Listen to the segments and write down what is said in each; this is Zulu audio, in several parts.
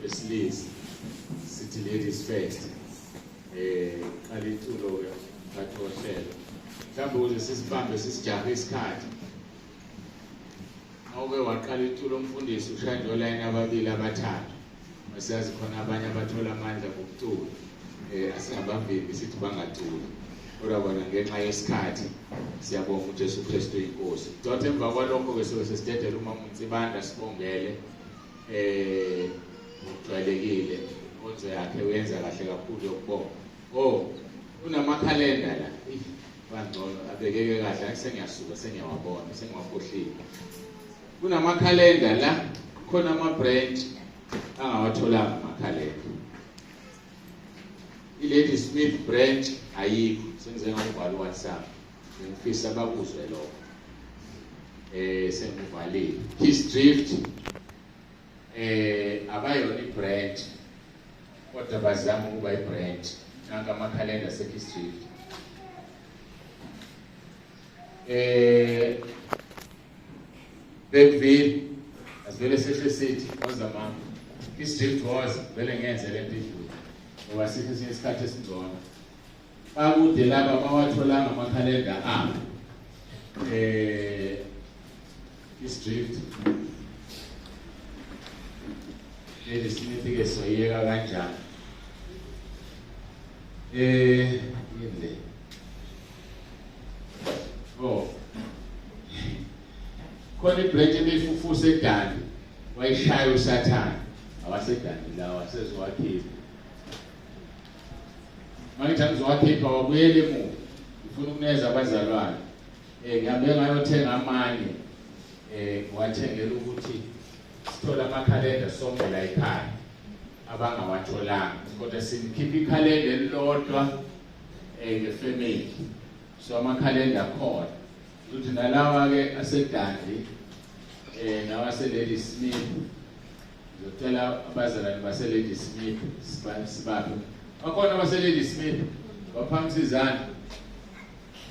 besilisa sithi ladies first. Qala iculo ke mphathi wohlelo. Mhlawumbe ukuze sisibambe sisijahe isikhathi. Mawuke waqala iculo umfundisi ushaya nje olayini ababili abathathu. Siyazi khona abanye abathola amandla ngokucula. Asingabavimbi sithi bangaculi. Kodwa bona ngenxa yesikhathi siyabonga uJesu Kristu inkosi. Kodwa emva kwalokho ke sobe sesidedela umama uNsibanda sibongele ngokujwayelekile inkonzo yakhe uyenza kahle kakhulu yokubonga. Oh, kunamakhalenda la. Bangcono abekeke kahle sengiyasuka sengiyawabona sengiwakhohliwe. Kunamakhalenda la, khona ama branch angawatholanga amakhalenda. I-Lady Smith branch ayikho, sengize ngawuvala uWhatsApp. Ngifisa bakuzwe lokho. Sengivalile. His Drift abayona i-branch kodwa bazama ukuba i-branch. Nanka amakhalenda seKiss Drift. Bergville asivele sehle sithi woza mama. Kiss Drift woza vele ngenze lento idlule. Ngoba sikho esinye isikhathi esingcono. Bakude laba bawatholanga amakhalenda abo. Kiss Drift. Lady Smith ke soyeka kanjani? Yini le? Oh. Khona ibranch ebifufuse eDandi wayishaya uSathane. AwaseDandi lawa sezowakhipha. Manje angizowakhipha wabuyela emuva. Ngifuna ukuneza abazalwane. Ngihambe ngayothenga amanye. Ngiwathengela ukuthi sithole amakhalenda sonke la ekhaya abangawatholanga. Kodwa sikhipha ikhalenda elilodwa ngefamily. So amakhalenda akhona. Futhi nalawa ke aseDandi nawa seLady Smith. Ngizocela abazalwane baseLady Smith sibaphe. Bakhona abaseLady Smith baphakamisa izandla.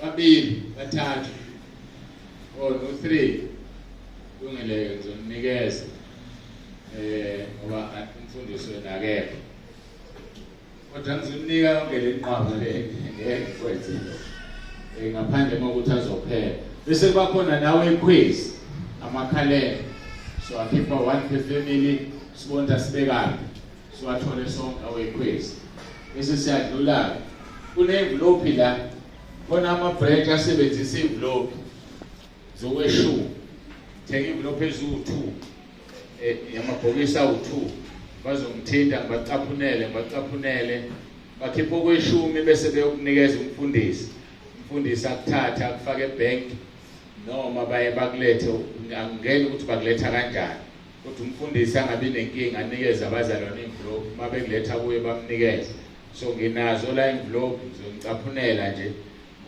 Babili, bathathu. Oh, no 3. Kulungile ngizonikeza. Ngoba umfundisi wena akekho. Kodwa ngizomnika yonke le nqwaba le ngeke ngikwenze. Ngaphandle kokuthi azophela. Bese kuba khona nawe ekhwezi amakhalenda. So akhipha one per family sibonda sibekaphi. Siwathole sonke awekhwezi. Bese siyadlula. Kunemvelophi la. Khona ama branch asebenzisa imvelophi zokweshumi. Thenga imvelophi eziwu-2. Yamabhokisi awu-2. Bazongithinta ngibacaphunele bakhipha okweshumi bese beyokunikeza umfundisi. Umfundisi akuthathe akufake ebank noma baye bakulethe, angingeni ukuthi bakuletha kanjani. Kodwa umfundisi angabi nenkinga anikeze abazalwane envelope, uma bekuletha kuye bamnikeze. So nginazo la envelope ngizonicaphunela nje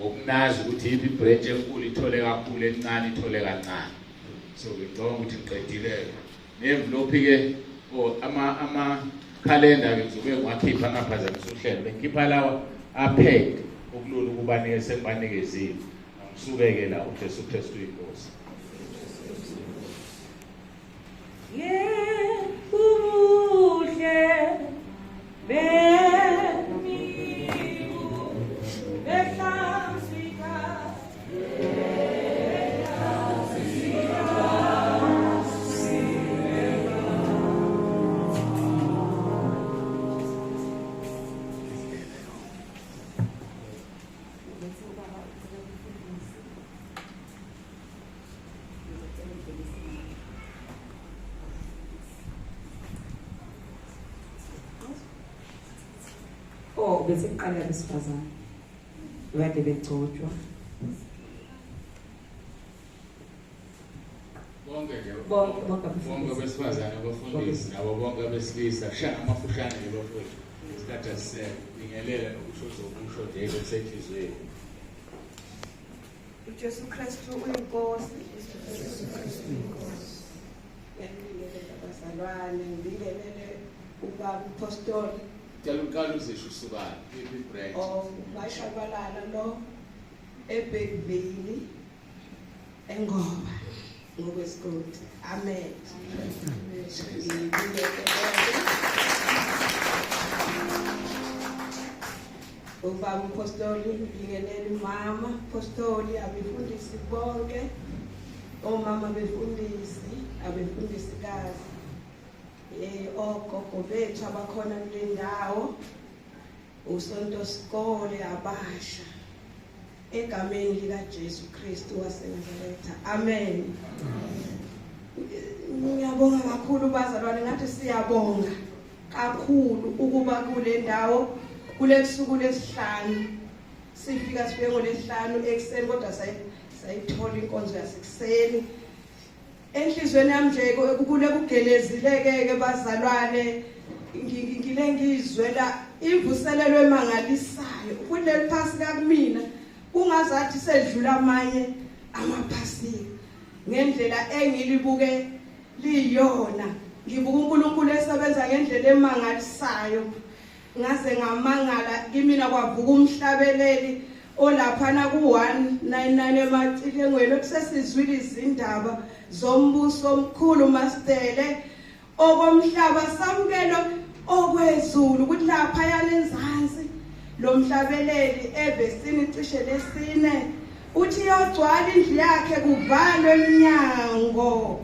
ngokunazi ukuthi yiphi ibranch enkulu ithole kakhulu, encane ithole kancane. So ngicabanga ukuthi ngiqedile. Ne-envelope ke ama calendar ke ngizobe ngiwakhipha ngaphazamisa uhlelo. Bengikhipha lawa apacked okulula ukubanikeza sengibanikezile. Angisuke ke la uJesu Kristu inkosi. Yebo bemibu behlanzika Oh, bese kuqala abesifazane kade begcotshwa. Bonke nje, Bonke, bonke abefundisi. Bonke abesifazane abafundisi nabo bonke abesilisa. Shaya amafushane nje bafowethu. Isikhathi asisekho. Bingelela nokusho uzokusho nje kusenhliziyweni. uJesu Kristu uyinkosi. Ngiyabingelela abazalwane, ngibingelele ubaba uPostoli. Cela uqale uzisho usukani, iphi branch? Oh, Mashabalala lo eBergville eNgoba ngokwesigodi. Amen. Ngibingelele. Ubaba umpostoli, ngibingelele umama postoli, abefundisi bonke, omama befundisi, abefundisikazi, ogogo bethu abakhona kule ndawo, usonto sikole abasha, egameni likaJesu Kristu waseNazaretha. Amen. Ngiyabonga kakhulu bazalwane, ngathi siyabonga kakhulu ukuba kule ndawo kulesuku lesihlanu. Sifika sifike ngolesihlanu ekuseni, kodwa sayithola inkonzo yasekuseni. Enhlizweni yami nje kule kugelezileke ke bazalwane, ngile ngizwela imvuselelo emangalisayo kuleli phasika. Kumina kungazathi sedlula amanye amaphasika ngendlela engilibuke liyona. Ngibuka uNkulunkulu esebenza ngendlela emangalisayo, ngaze ngamangala. Kimina kwavuka umhlabeleli olaphana ku-199 emacilengweni okusesizwile izindaba zombuso omkhulu masitele okomhlaba samukelo okwezulu, ukuthi laphayana enzansi lo mhlabeleli evesini cishe lesine uthi iyogcwala indlu yakhe kuvalwe eminyango,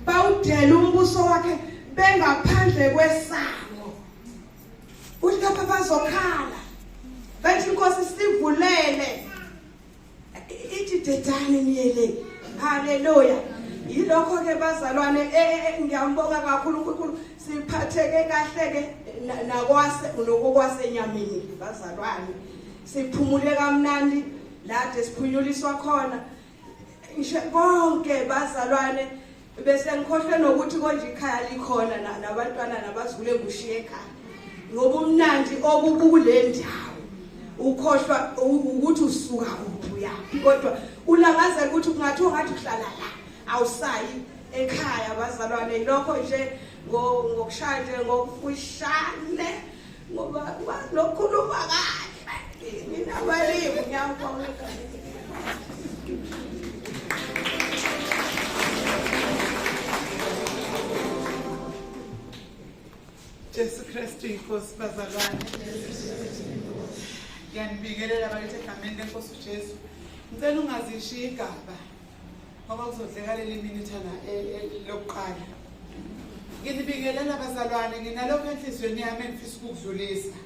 bawudela umbuso wakhe bengaphandle kwesango. Uthi lapha bazokhala bathi, "Inkosi, sivulele." Ithi, "Dedani niyele." Haleluya! Yilokho ke bazalwane, ngiyambonga kakhulu uNkulunkulu. Siphatheke kahle ke nakwase nokokwasenyameni bazalwane, siphumule kamnandi lade siphunyuliswa khona ngisho konke bazalwane. Bese ngikhohlwe nokuthi konje ikhaya likhona nabantwana nabazukulu engushiye ekhaya, ngoba umnandi obukule ndawo ukhohlwa ukuthi usuka kuphi uyaphi, kodwa ulangazela ukuthi kungathiwa ngathi uhlala la, awusayi ekhaya bazalwane. Lokho nje ngokushaya nje ngokufushane, ngoba lokhuluma kahle nginabalimi. Ngiyabonga. Jesu Kristu inkosi bazalwane. Ngiyanibingelela bakithi egameni lenkosi uJesu. Ngicela ungazishiyi igaba ngoba kuzodleka leli minithana lokuqala. Nginibingelela bazalwane, nginalokho enhliziyweni yami engifisa ukukudlulisa.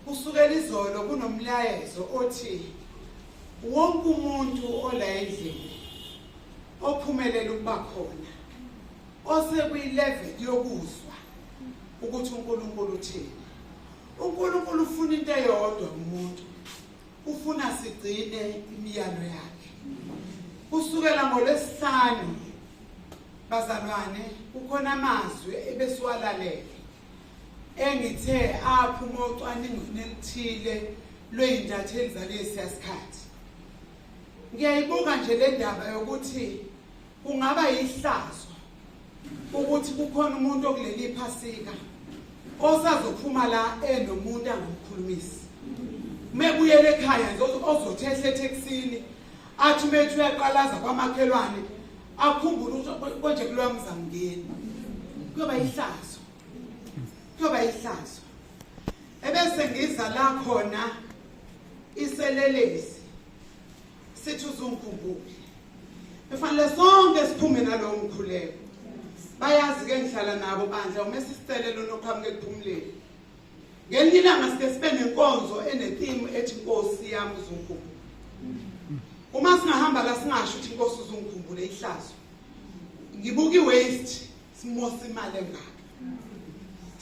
Kusukela izolo kunomlayezo othi wonke umuntu ola endlini ophumelela ukuba khona osekuyi-level yokuzwa ukuthi uNkulunkulu uthini. uNkulunkulu ufuna into eyodwa kumuntu, ufuna sigcine imiyalo yakhe. Kusukela ngolwesihlanu bazalwane, kukhona amazwi ebesiwalalele engithe aphuma ocwaningweni elithile lwey'ntatheli zalesiya sikhathi. Ngiyayibuka nje le ndaba yokuthi kungaba yihlazo ukuthi kukhona umuntu okuleli phasika osazophuma la enomuntu angamkhulumisi mebuyele ekhaya nje, ozothi ehle ethekisini athi methu uyaqalaza kwamakhelwane akhumbule ukuthi konje kuloya mzamngeni. Kuyoba yihlazo, kuyoba yihlazo. Ebese ngiza la khona iselelesi sithi uzungikhumbule. Efanele sonke siphume nalowo mkhuleko. Bayazi ke ngihlala nabo bandla uma sisicele lona oqhamuka ekuphumuleni. Ngelinye ilanga sike sibe nenkonzo ene-theme ethi "Nkosi yami uzungikhumbule." Uma singahamba la singasho ukuthi "Inkosi uzungikhumbule", ihlazo. Ngibuka i-waste, simose imali engaka,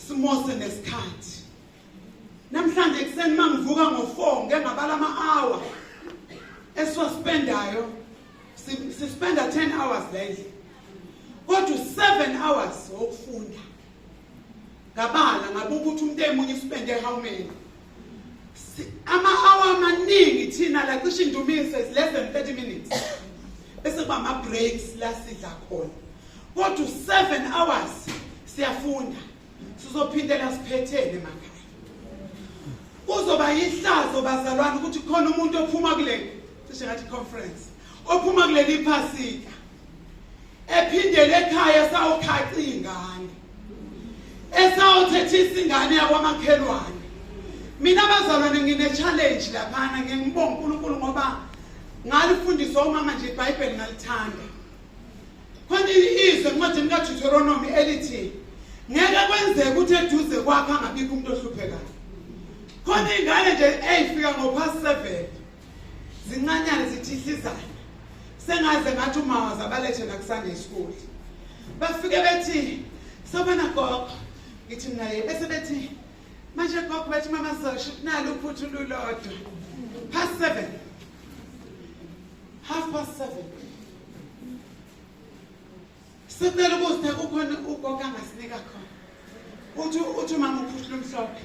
simose nesikhathi. Namhlanje ekuseni uma ngivuka ngo-4 ngike ngabala ama-hour esiwaspendayo. Sispenda 10 hours la endlini, kodwa u-7 hours wokufunda. Ngabala ngabuka ukuthi umuntu emunye uspende how many ama-hour amaningi. Thina la cishe indumiso is less than 30 minutes, bese kuba ama-breaks la sidla khona, kodwa u-7 hours siyafunda. Sizophindela siphethene emakhaya. Kuzoba yihlazo bazalwane ukuthi khona umuntu ophuma kule cishe ngathi conference, ophuma kuleli phasika ephindele ekhaya sawukhaca ingane, esawuthethisa ingane yakwamakhelwane. Mina bazalwane ngine challenge laphana, ngiyangibonga uNkulunkulu ngoba ngalifundiswa umama nje iBhayibheli ngalithanda. Khona izwi encwadini kaDeuteronomy elithi ngeke kwenzeke ukuthi eduze kwakho angabikho umuntu ohluphekayo. Khona iy'ngane nje ey'fika ngo-past 7 zincanyana zithihlizana, sengaze ngathi umawazi abalethe nakuSunday school. Bafike bethi sawubona gogo, ngithi mina ye, bese bethi manje gogo, bethi mama sosho nalo uphuthu lulodwa. Past 7, half past 7, sicela ukuzithe kukhona ugogo angasinika khona. Uthi umama uphuthu lomhlophe.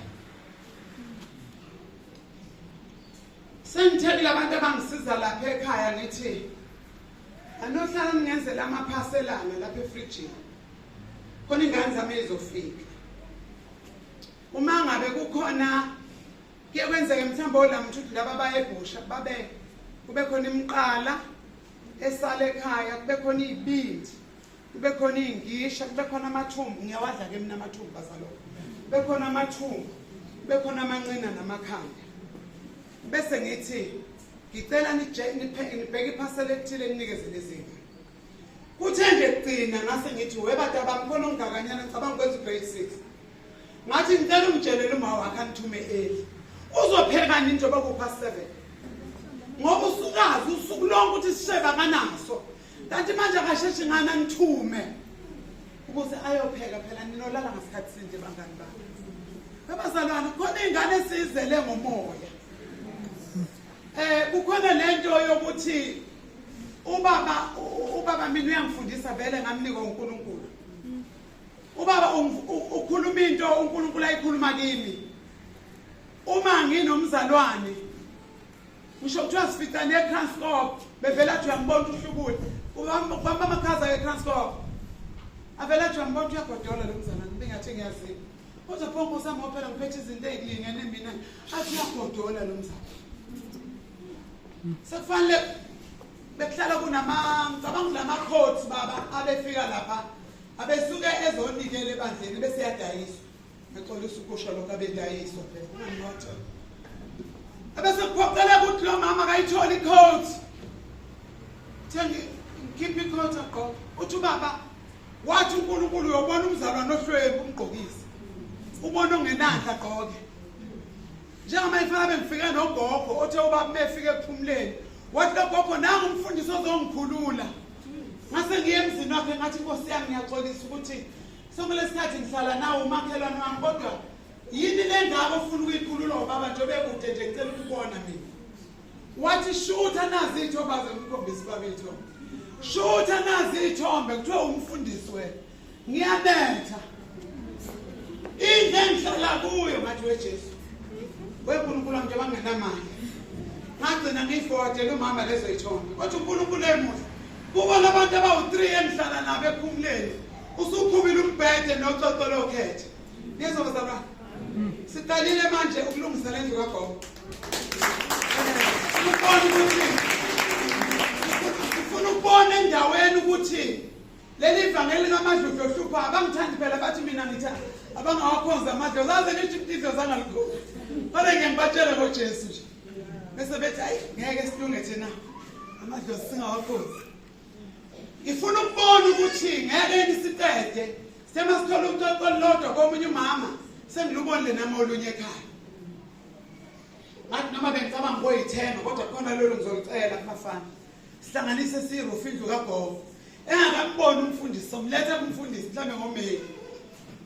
Sengithekile abantu abangisiza lapha ekhaya, ngithi anohlala ningenzela amaphaselana lapha efrijini, khona ingane zami izofika. Uma ngabe kukhona kuye kwenzeke mhlawumbe olamthuthu laba bayebhusha, babe kube khona imiqala esale ekhaya, kube khona iy'bindi, kube khona iy'ngisha, kube khona amathumbu. Ngiyawadla-ke mina amathumbu bazalwane. Kube khona amathumbu, kube khona amanqina namakhanda. Bese ngithi ngicela nibheke iphasela elithile ninikeze lezi ngane. Kuthe nje kugcina ngase ngithi we bantu abami, khona ongakanyana ngicabanga ukwenza u-grade 6, ngathi ngicela ungitshelele uma wakhe anithume eli uzopheka nini njengoba ku-past 7, ngoba usukazi usuku lonke ukuthi sisheba kanaso, kanti manje akasheshi ngani anithume ukuze ayopheka. Phela ninolala ngasikhathi sinje bangani bami abazalwane, khona iy'ngane esiyizele ngomoya. Kukhona lento yokuthi ubaba mina uyangifundisa vele, ngamnikwa uNkulunkulu. Ubaba ukhuluma into uNkulunkulu ayikhuluma kimi. Uma nginomzalwane, ngisho kuthiwa sifica ne-Kranskop, bevela athi uyambona ukuthi uhlubule, ubamba amakhaza e-Kranskop, avele athi uyambona ukuthi uyagodola lo mzalwane, bengathi ngiyaziwa. Kodwa pho Nkosi yami, phela ngiphethe izinto ey'lingene mina, athi uyagodola lo mzalwane. Sekufanele bekuhlala kunama, ngicabanga kulama-coats baba abefika lapha, abesuke ezonikela ebandleni bese yadayiswa. Ngixolisa ukusho lokho, abedayiswa phela ungangiwathola. Ebese kuphoqeleka ukuthi lo mama akayitholi i-coat, thengi ngikhiphe i-coat agqoke. Uthi ubaba wathi uNkulunkulu uyobona umzalwane ohlwempu umgqokise, ubona ongenandla agqoke. Njengamanje fanele bengifike nogogo othe ubaba mefike ekuphumuleni wathi lo gogo nangu umfundisi ozongikhulula. Ngase ngiye emzini wakhe ngathi inkosi yami ngiyaxolisa ukuthi sonke lesikhathi ngihlala nawe umakhelwane wami, kodwa yini le ngako ofuna ukuyikhulula ubaba njengoba ekude nje, ngicela ukubona mina. Wathi shutha nazi iy'thombe, aze ngikhombise ubaba iy'thombe. Shutha nazi iy'thombe, kuthiwa umfundisi wena, ngiyanetha indlu engihlala kuyo. Ngathi weJesu, weNkulunkulu wami, njengoba ngingenamali, ngagcina ngiyifowadela umama lezo yithombe. Kodwa uNkulunkulu emuhle, kubona abantu abawu-3 engihlala nabo ekuphumuleni, usuphumile umbhede noxoxo lokhethe. Niyezwa bazalwane, siqalile manje ukulungisa le ndlu kagogo. Ukubona ukuthi sifuna ukubona endaweni ukuthi leli vangeli likamadludlu ohlupha abangithandi phela, bathi mina ngithi abangawakhonza amadlozi, aze ngisho idlozi angalikhonzi, kodwa ngike ngibatshele ngoJesu nje, bese bethi hayi ngeke silunge thina amadlozi singawakhonzi. Ngifuna ukubona ukuthi ngeke yini siqede semasithola uxoxo olulodwa komunye umama, sengilubonile nami olunye ekhaya. Ngathi noma bengicabanga ngoyithenga, kodwa khona lolu ngizolicela kubafana, sihlanganise sirufu indlu kagogo engakamboni umfundisi, somletha kumfundisi mhlawumbe ngoMeyi.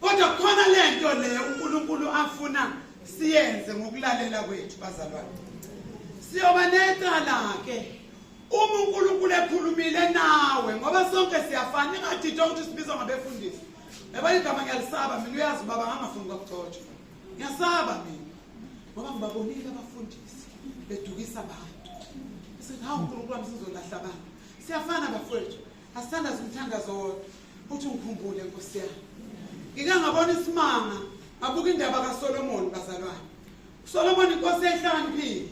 Kodwa khona lento le uNkulunkulu afuna siyenze ngokulalela kwethu bazalwane, siyoba necala-ke uma uNkulunkulu ekhulumile nawe, ngoba sonke siyafana. Ingadidwa ukuthi sibizwa ngabefundisi, yabona igama ngiyalisaba mina. Uyazi ubaba ngangafuni kwakugcotshwa, ngiyasaba mina ngoba ngibabonile abafundisi bedukisa abantu. Sithi hawu uNkulunkulu wami, sizolahla abantu. Siyafana bafowethu, asithandaze umthandazo wodwa uthi ngikhumbule Nkosi yami. Ngike ngabona isimanga, ngabuka indaba kaSolomon bazalwane. uSolomon inkosi ehlakaniphile,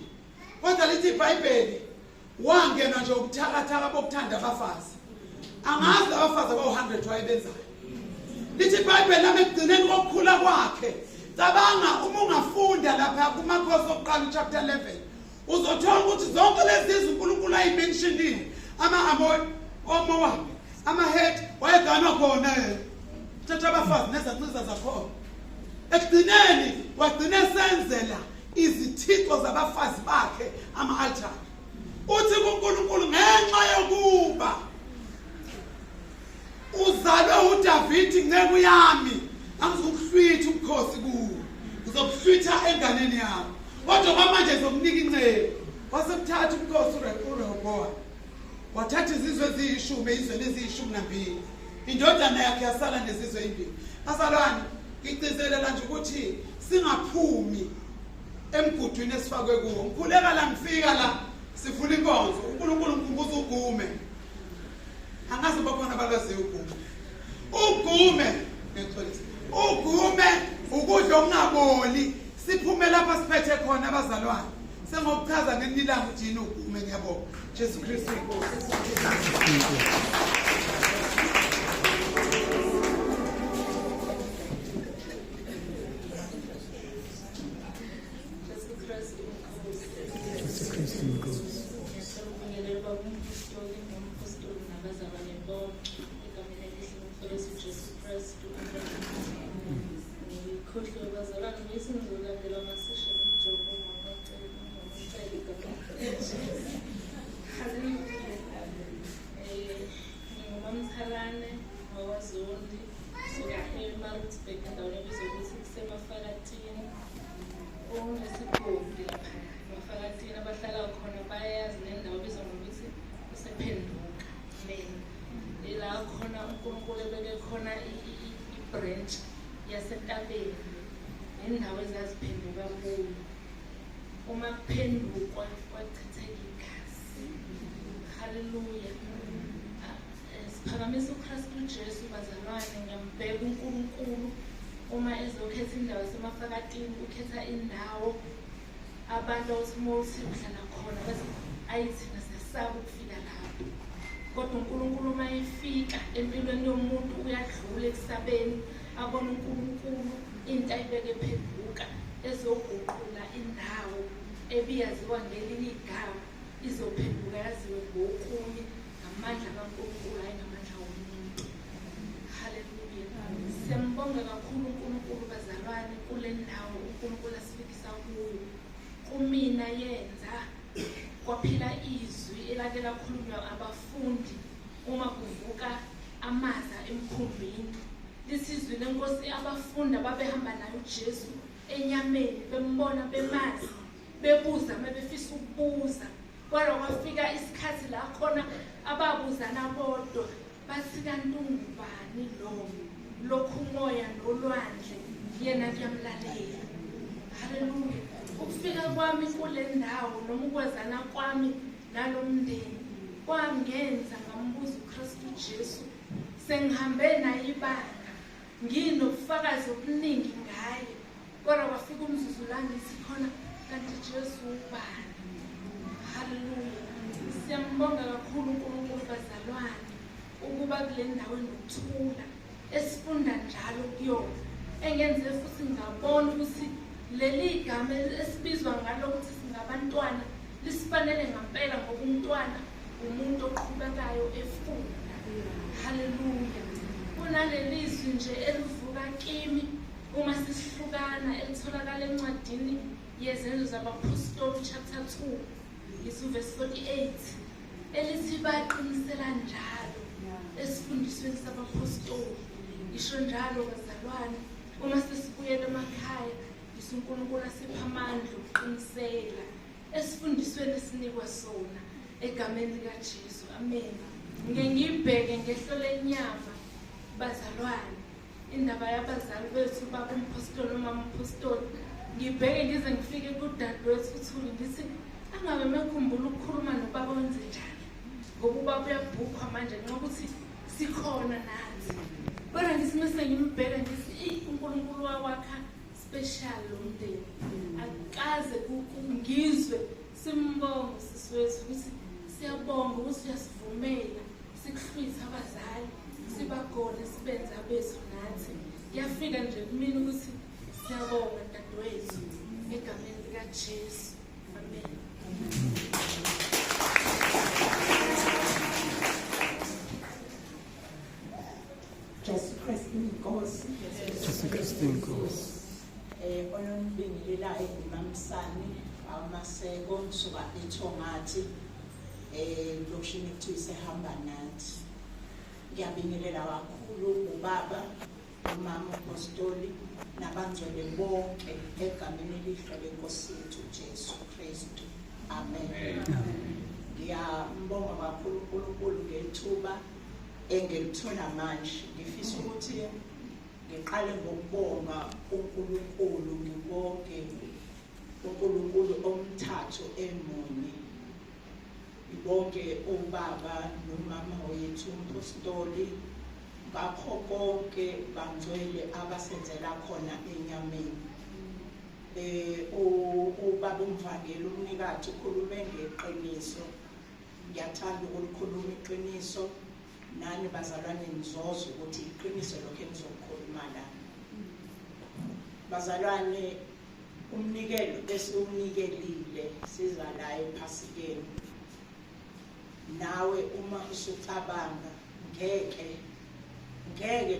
kodwa lithi iBhayibheli wangenwa nje ubuthakathaka bokuthanda abafazi. Angazi abafazi abawu-100 wayebenzayo. Lithi iBhayibheli lami ekugcineni kokukhula kwakhe. Cabanga uma ungafunda lapha kuMakhosi oqala chapter 11 uzothola ukuthi zonke lezi zizwe uNkulunkulu ayimentionile, ama-Amoni, oMowabi, amaHeti wayeganwa khona yena, thatha abafazi nezanciza zakhona. Ekugcineni wagcina esenzela izithixo zabafazi bakhe ama-altare. Uthi kuNkulunkulu, ngenxa yokuba uzalwe uDavidi inceku yami, angizukuhlwitha ubukhosi kuwe, ngizokuhlwitha enganeni yami, kodwa kwamanje ngizokunika inceku. Wasemthatha ubukhosi uRehobowamu, wathatha izizwe eziyishumi ezizweni eziyishumi nambili, indodana yakhe yasala nezizwe ezimbili. Bazalwane, ngigcizelela nje ukuthi singaphumi emgudwini esifakwe kuwo. Ngikhuleka la, ngifika la sivula inkonzo, uNkulunkulu ngikhumbuza ugume. Angazi bakhona abalaziyo ugume. Ugume, ngixolisa, ugume ukudla okungaboli. Siphume lapha siphethe khona abazalwane. Sengokuchaza ngelinye ilanga ukuthi yini ugume. Ngiyabonga. Jesu Kristu inkosi. Jesu Kristu inkosi. Jesu Kristu inkosi. Ngiyacela ukubingelela umphostoli nomphostoli nabazalwane bonke egameni elihle lomfowethu Jesu Kristu. Amen. Ngikhohlwe bazalwane ngithi ngizolandela masishe nomjovo ngomacele ngomacele igama. Haleluya. NginguMamthalane wakwaZondi, suka eMaritzburg endaweni ebizwa ukuthi kuseMafakatini. Onesigodi lapha eMafakatini, abahlala khona bayayazi le ndawo ebizwa ngokuthi kusePhenduka. Amen. Ila khona uNkulunkulu ebeke khona i-branch yasentabeni, nendawo ezaziphenduka kuyo. Uma kuphendukwa kwachitheka igazi. Haleluya. Siphakamisa uKristu Jesu bazalwane, ngiyambheka uNkulunkulu uma ezokhetha indawo yaseMafakatini, ukhetha indawo abantu awuthi uma uthi uhlala khona bathi ayi thina siyasaba ukufika lapho. Kodwa uNkulunkulu uma efika empilweni yomuntu uyadlula ekusabeni, abone uNkulunkulu into ayibeke phenduka ezoguqula indawo ebiyaziwa ngelinye igama izophenduka yaziwe ngokunye ngamandla kaNkulunkulu, hayi ngamandla womuntu. Haleluya. Siyambonga kakhulu uNkulunkulu bazalwane kule ndawo uNkulunkulu asifikisa kuyo. Kumina yenza kwaphila izwi elake lakhulunywa abafundi uma kuvuka amaza emkhumbini. Lisizwi lenkosi, abafundi ababehamba naye uJesu enyameni bembona bemazi, bebuza mebefisa ukubuza. Kodwa kwafika isikhathi la khona ababuzana bodwa bathi kanti ungubani lo lokhu umoya nolwandle yena kuyamlalela. Haleluya. Ukufika kwami kule ndawo noma ukwazana kwami nalomndeni kwangenza ngambuza uKristu Jesu. Sengihambe naye ibanga, nginobufakazi obuningi ngaye, kodwa kwafika umzuzu la ngithi khona kanti Jesu ubani? Haleluya. Siyambonga kakhulu uNkulunkulu bazalwane ukuba kule ndawo enokuthula esifunda njalo kuyona, engenze futhi ngabona ukuthi leli gama esibizwa ngalo ukuthi singabantwana lisifanele ngampela, ngoba umntwana umuntu oqhubekayo efunda. Haleluya. Kunaleli zwi nje elivuka kimi uma sisihlukana, elitholakala encwadini yeZenzo zabaPhostoli chapter 2 ngithi verse 48, elithi baqinisela njalo esifundisweni sabaphostoli. Ngisho njalo bazalwane, uma sesibuyela emakhaya ngithi uNkulunkulu asiphe amandla okuqinisela esifundisweni esinikwa sona egameni likaJesu. Amen. Ngike ngiyibheke ngehlo lenyama bazalwane indaba yabazali bethu, baba umphostoli, umama umphostoli. Ngibheke ngize ngifike kudadewethu uThuli, ngithi angabe mekhumbula ukukhuluma nobaba wenze njani, ngoba ubaba uyabhukhwa manje nxa ukuthi sikhona nathi. Kodwa ngithi mese ngimbheka ngithi eyi uNkulunkulu wakwakha special lo mndeni, akaze ngizwe simbonga usisi wethu ukuthi siyabonga ukuthi uyasivumela sikuhlwithe abazali, sibagone, sibenze abethu nathi. Kuyafika nje kumina ukuthi Siyabonga dadewethu egameni likaJesu. Amen. Jesu Kristu inkosi. Jesu Kristu inkosi. Ononibingelelayo nguMamsani amaseko ngisuka eThongathi elokishini ekuthiwa isehamba nathi. Ngiyabingelela kakhulu ubaba, umama uPostoli nabangcwele bonke egameni elihle lenkosi yethu Jesu Kristu. Amen. Ngiyambonga kakhulu uNkulunkulu ngethuba engilithola manje. Ngifisa ukuthi ngiqale ngokubonga uNkulunkulu, ngibonge uNkulunkulu omthathu emunye. Ngibonge ubaba nomama wethu uMpostoli ngakho konke bangcwele abasenzela khona enyameni. Ubaba umvangeli umnikathi ukhulume ngeqiniso. Ngiyathanda ukulikhuluma iqiniso. Nani bazalwane nizozwa ukuthi iqiniso lokho enizokukhuluma la. Bazalwane, umnikelo esiwunikelile siza la ePhasikeni. Nawe uma usucabanga ngeke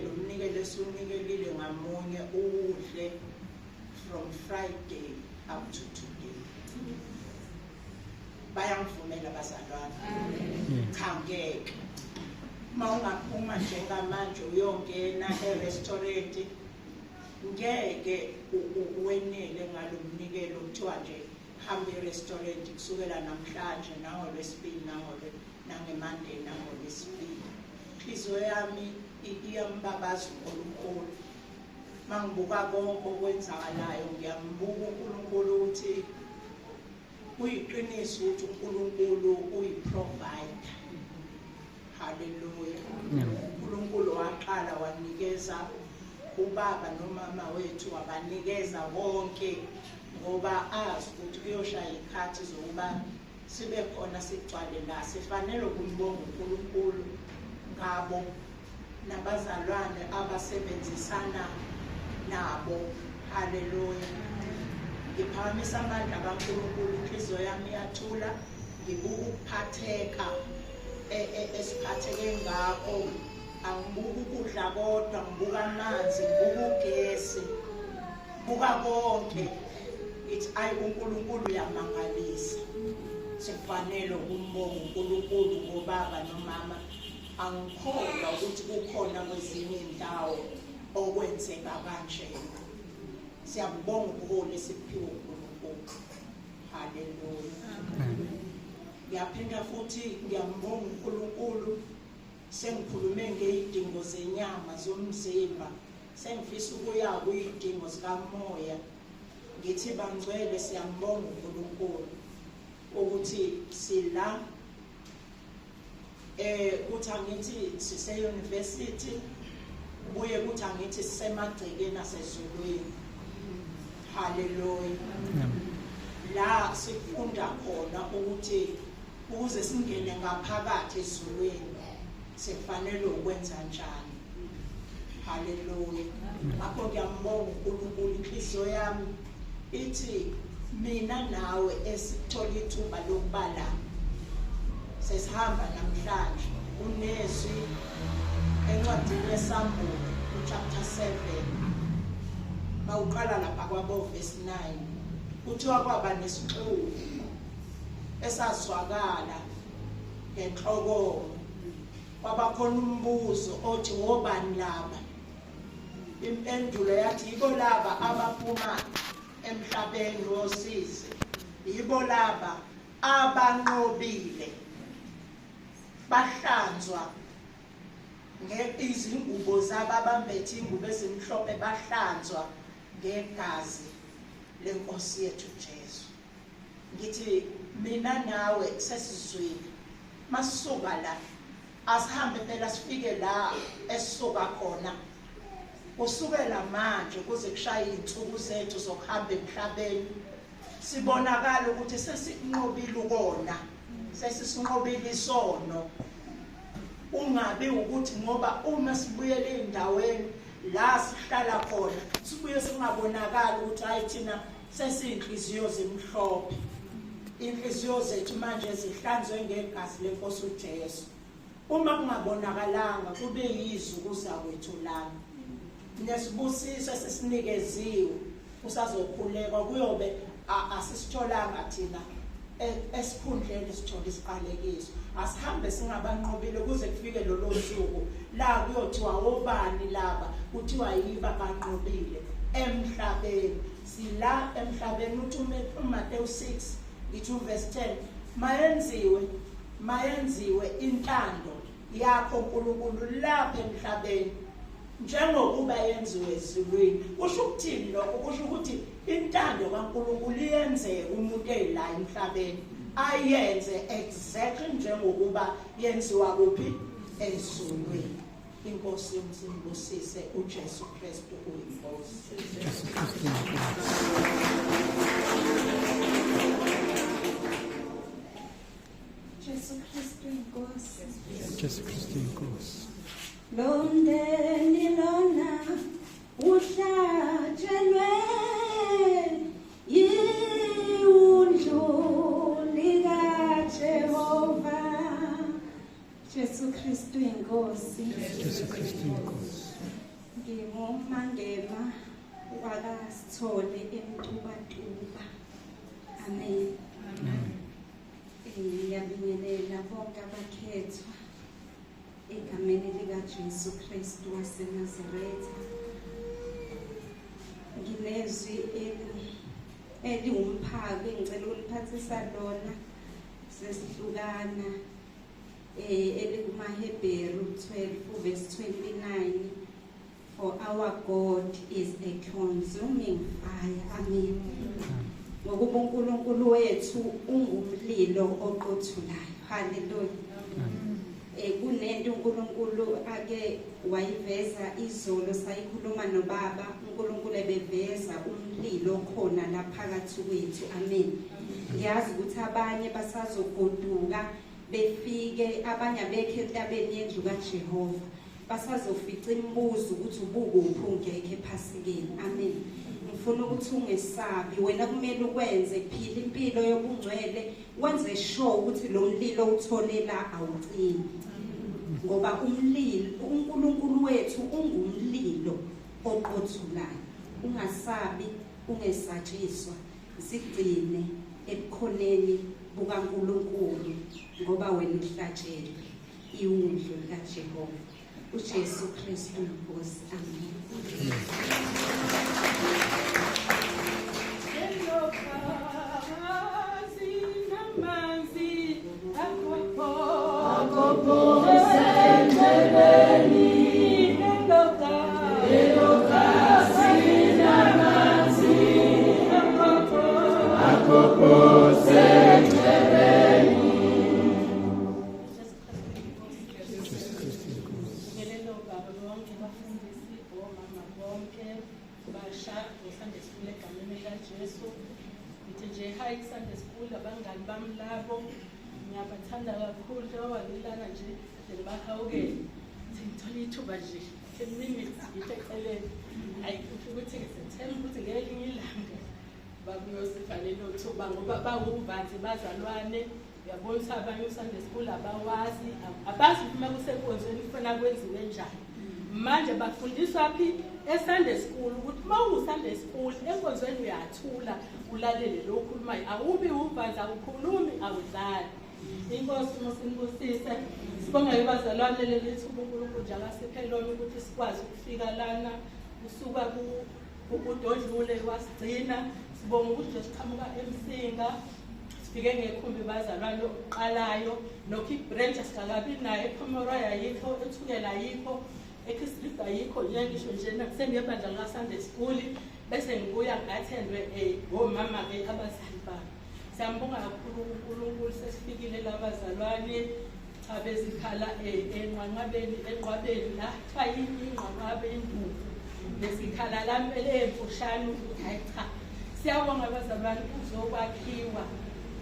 lo mnikelo esiwunikelile ngamunye uwudle from Friday up to today. Bayangivumela bazalwane? Cha, ngeke. Uma ungaphuma njengamanje uyongena e-restaurant, ngeke wenele ngalo mnikelo kuthiwa nje hamba e-restaurant kusukela namhlanje nangolwesibili nange-Monday nangolwesibili. Inhliziyo yami iyambabaza uNkulunkulu. Mangibuka konke okwenzakalayo, ngiyambuka uNkulunkulu ukuthi kuyiqiniso ukuthi uNkulunkulu uyi-provider. Haleluya. uNkulunkulu waqala wanikeza ubaba nomama wethu, wabanikeza konke ngoba azi ukuthi kuyoshaya ikhathi zokuba sibe khona sigcwale la. Sifanele ukumbonga uNkulunkulu ngabo nabazalwane abasebenzisana nabo. Haleluya. Ngiphakamisa amandla kaNkulunkulu, inhliziyo yami iyathula, ngibuka ukuphatheka esiphatheke ngakho. Angibuka ukudla kodwa, ngibuka amanzi, ngibuka ugesi, buka konke. Ngithi ayi, uNkulunkulu uyamangalisa. Sikufanele ukumbonga uNkulunkulu ngobaba nomama. Angikholwa ukuthi kukhona kwezinye indawo okwenzeka kanjena. Siyabonga ubuholi esiphiwe uNkulunkulu. Haleluya. Ngiyaphinda futhi ngiyambonga uNkulunkulu. Sengikhulume ngey'dingo zenyama zomzimba, sengifisa ukuya kuy'dingo zikamoya. Ngithi bangcwele, siyambonga uNkulunkulu ukuthi sila. Kuthi angithi sise-university, kubuye kuthi angithi sisemagcekeni asezulwini. Haleluya. La sifunda khona ukuthi ukuze singene ngaphakathi ezulwini sifanele ukwenza njani. Haleluya. Ngakho ngiyambonga uNkulunkulu. Inhliziyo yami ithi mina nawe esithola ithuba lokuba la sesihamba namhlanje. Unezwi encwadini yeSambulo chapter 7, bawuqala lapha kwabo verse 9, kuthiwa kwaba nesixuku esazwakala ngenhlokomo, kwabakhona umbuzo othi wobani laba? Impendulo yathi yibo laba abaphuma emhlabeni wosizi, yibo laba abanqobile, bahlanzwa izingubo zabo, abambethe ingubo ezimhlophe, bahlanzwa ngegazi lenkosi yethu Jesu. Ngithi mina nawe sesizwile, masisuka la asihambe phela sifike la esisuka khona. Kusukela manje kuze kushaye iy'nsuku zethu zokuhamba emhlabeni, sibonakala ukuthi sesikunqobile ukona, sesisinqobile isono. Ungabi ukuthi ngoba uma sibuyele ey'ndaweni la sihlala khona sibuye Kuye singabonakala ukuthi hayi thina sesiyinhliziyo zimhlophe. Inhliziyo zethu manje zihlanzwe ngegazi lenkosi uJesu. Uma kungabonakalanga kube yize ukuza kwethu lana. Nesibusiso esisinikeziwe usazokhulekwa kuyobe asisitholanga thina esikhundleni sithola isiqalekiso. Asihambe singabanqobile kuze kufike lolo suku la kuyothiwa obani laba, kuthiwa yiba banqobile emhlabeni. Sila emhlabeni uthi uMateyu 6 ngithi verse 10, mayenziwe intando yakho uNkulunkulu lapha emhlabeni njengokuba yenziwe ezulwini. Kusho ukuthini lokho? Kusho ukuthi intando kaNkulunkulu iyenzeka umuntu ela emhlabeni, ayenze exactly njengokuba yenziwa kuphi? Ezulwini. Inkosi yomsimbusise uJesu Kristu uyinkosi. Jesu Kristu uyinkosi. Jesu Kristu inkosi. Jesu Kristu inkosi. Lo mndeni lona uhlatshelwe yiwundlu likaJehova. Jesu Kristu inkosi. Jesu Kristu inkosi. NginguMangema wakaSithole eMtubatuba. Amen. Amen. Ngiyabingelela bonke abakhethwa egameni likaJesu Kristu waseNazaretha. Nginezwi eliwumphako engicela ukuniphathisa lona sesihlukana elikumaHebheru 12 verse 29, for our God is a consuming fire. Amen. Ngokuba uNkulunkulu wethu ungumlilo oqothulayo. Hallelujah. Kunento uNkulunkulu ake wayiveza izolo, sayikhuluma nobaba. uNkulunkulu ebeveza umlilo khona la phakathi kwethu. Amen. Ngiyazi ukuthi abanye basazogoduka befike, abanye abekho entabeni yendlu kaJehova, basazofica imibuzo ukuthi ubukuphi ungekho ephasikeni. Amen. Ngifuna ukuthi ungesabi, wena kumele ukwenze, phila impilo yobungcwele, wenze sure ukuthi lo mlilo utholela awucimi, ngoba umlilo uNkulunkulu wethu ungumlilo oqothulayo. Ungasabi, ungesatshiswa, zigcine ebukhoneni bukaNkulunkulu, ngoba wena uhlatshelwe iwundlu likaJehova uJesu Kristu inkosi. Amen. Jesu Kristu inkosi. Ngelelo baba bonke bafundisi, omama bonke basha Sunday school egameni likaJesu. Ngithi nje hi Sunday school, abangani bami labo ngiyabathanda kakhulu, njengoba ngilana nje ngibahawukele. Ngithi ngithola ithuba nje 10 minutes ngithi eceleni. Hayi kusho ukuthi ngisethemba ukuthi ngelinye ilanga bakuyosifa lelo thuba, ngoba bawuvanzi bazalwane. Uyabona ukuthi abanye uSunday school abawazi, abazi uma kusenkonzweni kufanele kwenziwe njani. Manje bafundiswa phi eSunday school ukuthi uma uSunday school enkonzweni uyathula ulalele lo okhulumayo, awubi uvanzi, awukhulumi, awudlali. Inkosi musinibusise. Sibonge bazalwane leli thuba uNkulunkulu nje akasiphe lona ukuthi sikwazi ukufika lana kusuka kudodlule wasigcina. Sibonga ukuthi nje siqhamuka eMsinga, sifike ngekhumbi bazalwane okuqalayo, nokho ibranch asikakabi nayo, ePomeroy ayikho, eThukela ayikho, eChris ayikho, nje ngisho nje sengebandla lika Sunday school bese ngibuya ngi-attendwe ngomama-ke abazali bami. Siyambonga kakhulu uNkulunkulu, sesifikile labazalwane. Cha bezikhala enqwanqwabeni, enqwabeni la kuthiwa yini inqwanqwabe induku lesikhala lami elemfushane ukuthi hayi cha. Siyabonga abazalwane kuzokwakhiwa.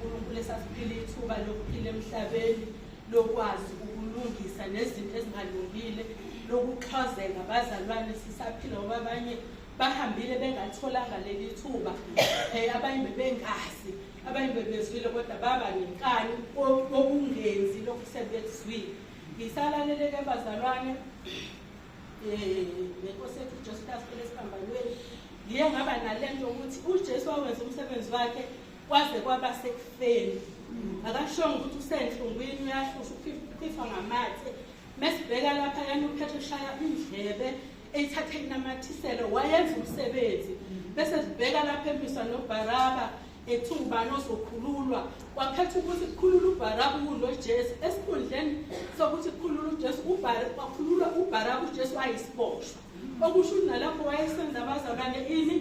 uNkulunkulu esasiphila ithuba lokuphila emhlabeni, lokwazi ukulungisa nezinto ezingalungile, lokuxhazeka abazalwane sisaphila, ngoba abanye Bahambile bengalitholanga leli thuba, abanye bebengazi, abanye bebezwile kodwa baba nenkani okungenzi lokhu sebezwile. Ngisalaleleke bazalwane, nenkosi yethu uJesu kasifele esiphambanweni. Ngiye ngaba nalento ukuthi uJesu wawenza umsebenzi wakhe kwaze kwaba sekufeni. Akashongo ukuthi usenhlungwini uyahlusha ukhifwa ngamathe. Mesibheka lapha yana uPetro ushaya indlebe eyithathe inamathiselo, wayenza umsebenzi. Bese sibheka lapha emiswa noBaraba ethi ubani ozokhululwa, wakhetha ukuthi kukhululwe uBaraba kunoJesu. Esikhundleni sokuthi kukhululwe uJesu, wakhululwa uBaraba, uJesu wayisiboshwa. Okusho ukuthi nalapho wayesenza abazalwane ini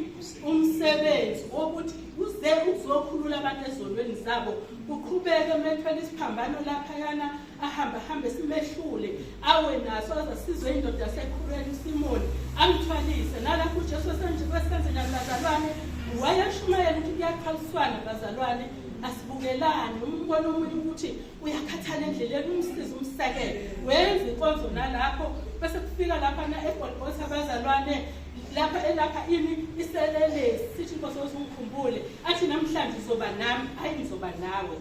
umsebenzi wokuthi uze uzokhulula abantu ezonweni zabo. Kuqhubeke methwele isiphambano laphayana, ahambe ahambe simehlule awe naso, aze asizwe indoda yasekhulweni uSimoni amthwalise. Nalapho uJesu esenze nabazalwane wayeshumayela ukuthi kuyathwaliswana bazalwane, asibukelani. Umbona omunye ukuthi uyakhathala endleleni, umsize umsekele, wenza inkonzo nalapho. Bese kufika lapha na eGolgotha abazalwane, lapha elapha ini iselelesi sithi inkosi ozungikhumbule, athi namhlanje uzoba nami, hayi ngizoba nawe,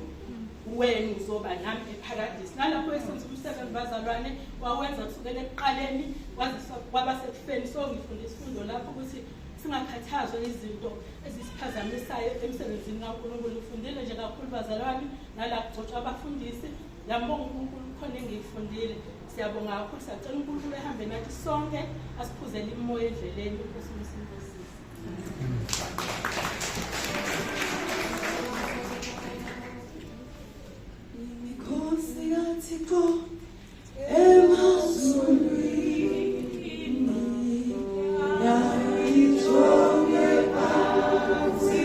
wena uzoba nami ePharadisi. Nalapho esenza umsebenzi bazalwane wawenza kusukela ekuqaleni waze kwaba sekufeni. So ngifunda isifundo lapho ukuthi singakhathazwa izinto ezisiphazamisayo emsebenzini kaNkulunkulu. Ngifundile nje kakhulu bazalwane, nala kugcotshwa abafundisi. Ngiyambonga uNkulunkulu, khona engiyifundile. Siyabonga kakhulu, siyacela uNkulunkulu ehambe nathi sonke, asiphuzele imoya endleleni. Inkosi uMsindisi. Imikhosi kaThixo emazulwini yayijonge phansi.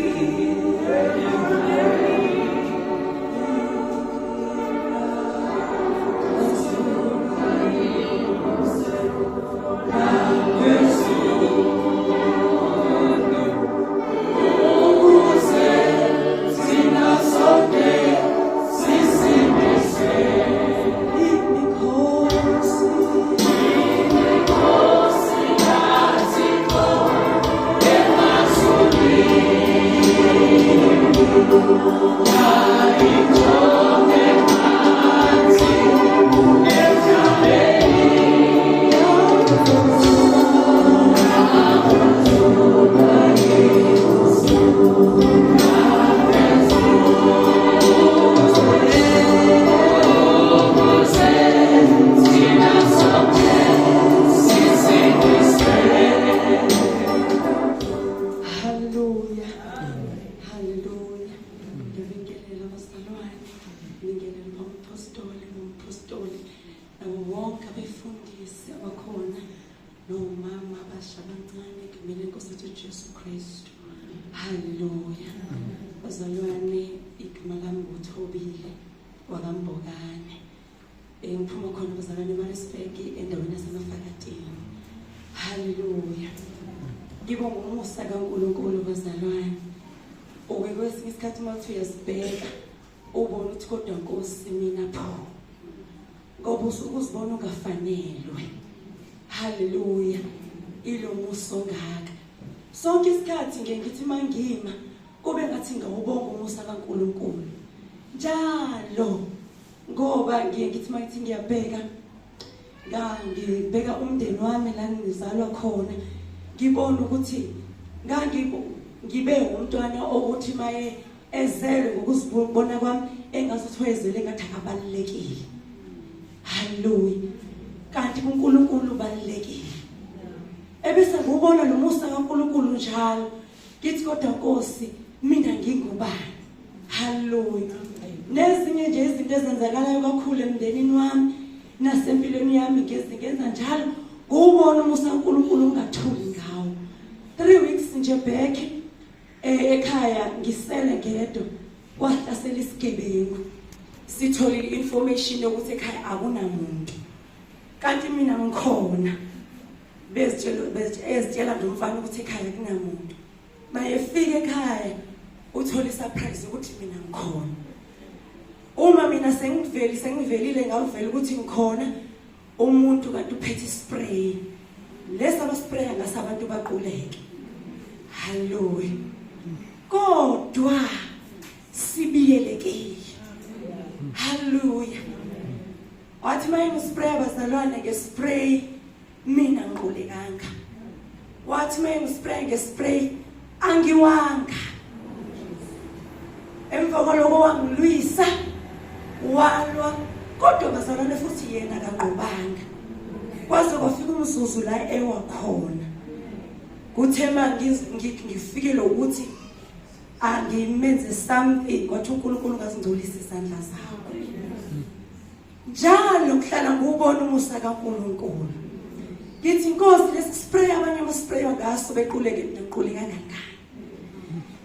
Ukuze thina sonke sisindiswe. Imikhosi, imikhosi kaThixo emazulwini yayijonge phansi emhlabeni. Ukuze thina sonke sisindiswe. Haleluya. Haleluya. Ngibingelela abazalwane, ngibingelela umpostoli nompostoli nabo bonke abefundisi abakhona nomama abasha abancane egameni lenkosi yethu Jesu Kristu. Haleluya. Bazalwane, igama lami nguThobile wakaMbokane. Ngiphuma khona bazalwane eMaritzburg endaweni yaseMafakatini. Haleluya. Ngibonga umusa kaNkulunkulu bazalwane. Uke kwesinye isikhathi uma uthi uyazibheka ubona ukuthi kodwa Nkosi mina pho, ngoba usuke uzibona ungafanelwe. Haleluya. Ilo musa ongaka. Sonke isikhathi ngiye ngithi mangima kube ngathi ngawubonga umusa kaNkulunkulu njalo, ngoba ngiye ngithi mangithi ngiyabheka, ngangibheka umndeni wami la ngizalwa khona, ngibona ukuthi ngibe umntwana okuthi maye ezelwe ngokuzibona kwami engazuthi wayezele ngathi akabalulekile. Haleluya. Kanti uNkulunkulu ubalulekile. Ebese ngubona lo musa kaNkulunkulu njalo, ngithi kodwa Nkosi mina ngingubani? Haleluya. Nezinye nje izinto ezenzakalayo kakhulu emndenini wami nasempilweni yami ngezingenza njalo ngubona umusa kaNkulunkulu ungathuli ngawo. 3 weeks nje back, ekhaya ngisele ngedwa, kwahlasela isigebengu. Sitholile information yokuthi ekhaya akunamuntu, kanti mina ngikhona. Bezitshela ezitshela nje umfana ukuthi ekhaya kunamuntu. Mayefika ekhaya uthola isurprise ukuthi mina ngikhona. Uma mina sengiveli sengivelile ngavela ukuthi ngikhona, umuntu kanti uphethe ispray lesi abaspraya ngasabantu baquleke. Haleluya. Kodwa sibiyelekile. Haleluya. Wathi mayengispray abazalwane ngespray mina ngiqulekanga. Wathi mayengispray ngespray angiwanga. Emva kwaloko wangilwisa walwa kodwa bazalwane futhi yena kanqobanga. Kwaze kwafika umzuzu la ewa khona. Kuthe ngifikele ukuthi angimenze something kwathi uNkulunkulu ngazingcolisa izandla zakho. Njalo ngihlala ngiwubona umusa kaNkulunkulu. Ngithi Nkosi lesi spray abanye ama spray ngaso bequleke ngiquleka kangaka.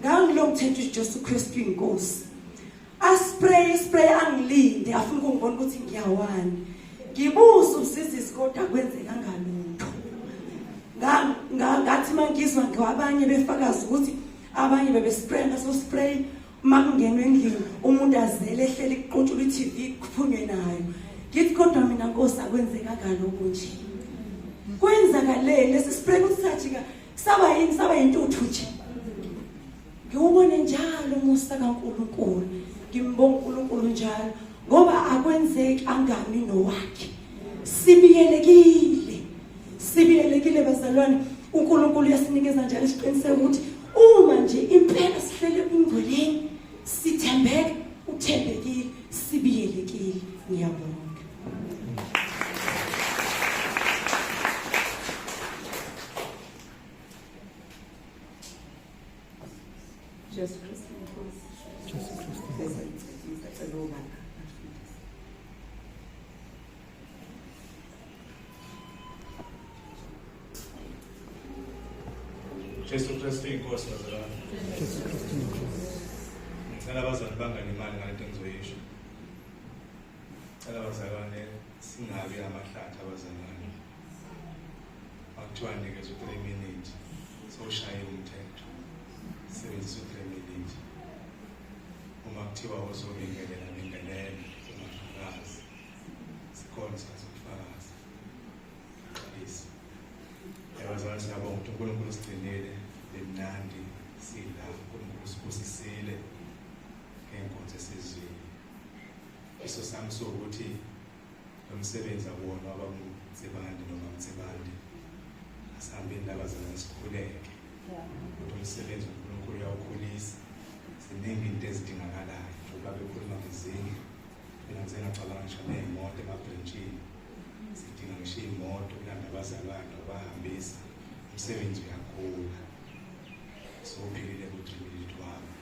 Ngangilo mthetho uJesu Kristu inkosi. Aspray spray angilinde afuna ukungibona ukuthi ngiyawani. Ngibuza usizisi kodwa kwenzeka ngalutho. Ngathi mangizwa ngabanye befakaza ukuthi abanye bebespray ngaso spray uma kungenwe endlini umuntu azele ehleli kuqutshulwa i-TV kuphunywe nayo ngithi kodwa mina nkosi akwenzekanga lokhu nje kwenzakaleni lesi spray ukuthi sajika saba yini saba yintuthu nje ngiwubone njalo umusa kaNkulunkulu ngimbonga uNkulunkulu njalo ngoba akwenzeki angami nowakhe sibiyelekile sibiyelekile bazalwane uNkulunkulu uyasinikeza njalo isiqiniseko ukuthi uma nje impela sihlele ebungcweleni sithembeke uthembekile sibiyelekile ngiyabonga. Jesu Kristu inkosi. Jesu Kristu inkosi. Ngisacela ubaba afundise. Jesu Kristu inkosi bazalwane. Jesu Kristu inkosi. Ngicela abazali bangalimali ngalento engizoyisho. Ngicela abazalwane singabi amahlathi abazalwane. Makuthiwa nikezwe 3 minutes sowushaye umthetho. Sebenzisa u3 minutes. Uma kuthiwa uzobingelela bingelela ungafakazi. Sikhona isikhathi sokufakaza. Xolisa. Yabazalwane siyabonga ukuthi uNkulunkulu usigcinile bemnandi sila uNkulunkulu usibusisile ngenkonzo esizwile. Iso sami sokuthi lo msebenzi akuwona wabaMtsibande noma Mtsibande. Asihambeni labazalwane sikhuleke. Ukuthi umsebenzi uNkulunkulu uyawukhulisa. Ziningi into ezidingakalayo njengoba bekhuluma ngezindlu. Mina ngize ngacabanga ngisho ney'moto emabhrentshini. Sidinga ngisho iy'moto kulanda abazalwane ukubahambisa. Umsebenzi uyakhula. Sowuphelile ku-three minute wami.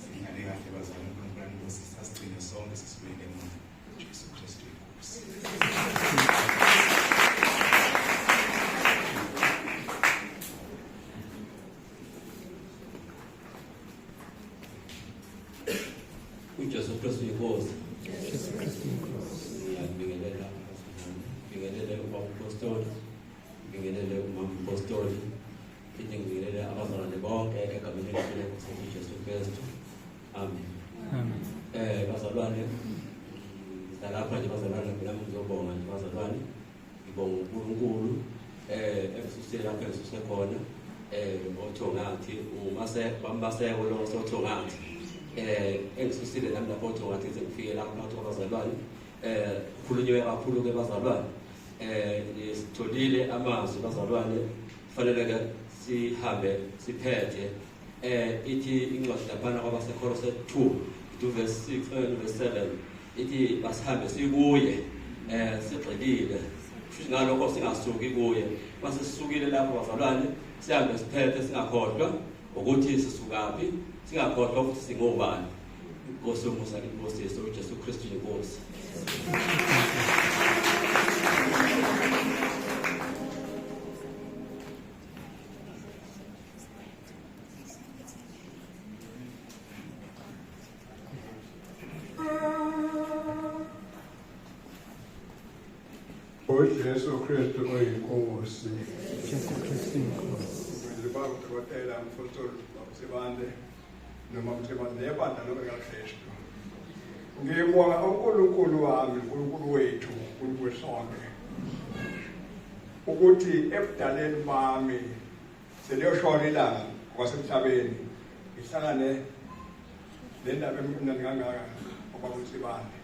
Sihlale kahle bazalwane uNkulunkulu anibusise asigcine sonke sisibuyele emuva. Jesu Kristu inkosi. uJesu Kristu inkosi. Jesu Kristu inkosi. Ngiyabingelela ngibingelele ubaba umpostoli, ngibingelele umama umpostoli, phinde ngibingelele abazalwane bonke egameni elihle lenkosi uJesu Kristu. Amen. Amen. Bazalwane ngizalapha nje bazalwane mina ngizobonga nje bazalwane. Ngibonga uNkulunkulu engisusile lapho engisuse khona othongathi umase bambaseko lo sothongathi engisusile nami lapho othongathi ngize ngifike lapho phakathi kwabazalwane khulunywe kakhulu ke bazalwane sitholile amazwi bazalwane kufanele ke sihambe siphethe ithi incwadi laphana kwabaseKorose 2 ithi verse 6 verse 7 ithi basihambe sikuye sigxilile futhi ngalokho singasuki kuye mase sisukile lapho bazalwane sihambe siphethe singakhohlwa ukuthi sisukaphi singakhohlwa ukuthi singobani. Inkosi yomusa inkosi Yesu uJesu Kristu inkosi. uJesu Kristu oyinkosi. Jesu Kristu inkosi. Ngibaba udokotela mfowethu Msibande noma Msibande nebandla lonke likaKristu. Ngibonga uNkulunkulu wami, uNkulunkulu wethu, uNkulunkulu sonke. Ukuthi ebudaleni bami Seliyoshona ilanga kwasemhlabeni ngihlangane nendaba emnandi kangaka ubaba uNsibande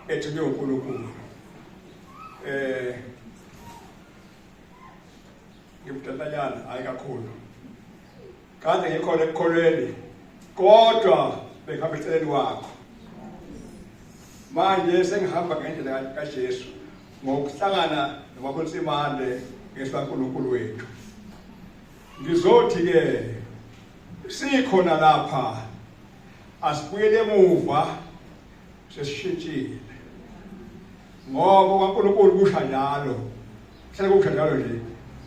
ethunywe uNkulunkulu. Ngimdalanyana hayi kakhulu. Kade ngikhona ekukholweni kodwa bengihamba eceleni kwakho. Manje sengihamba ngendlela kaJesu ngokuhlangana nobaba uNsibande ngesikaNkulunkulu wethu. Ngizothi ke sikhona lapha asibuyele emuva sesishintshile ngoba uNkulunkulu kusha njalo kuhlale kusha njalo nje.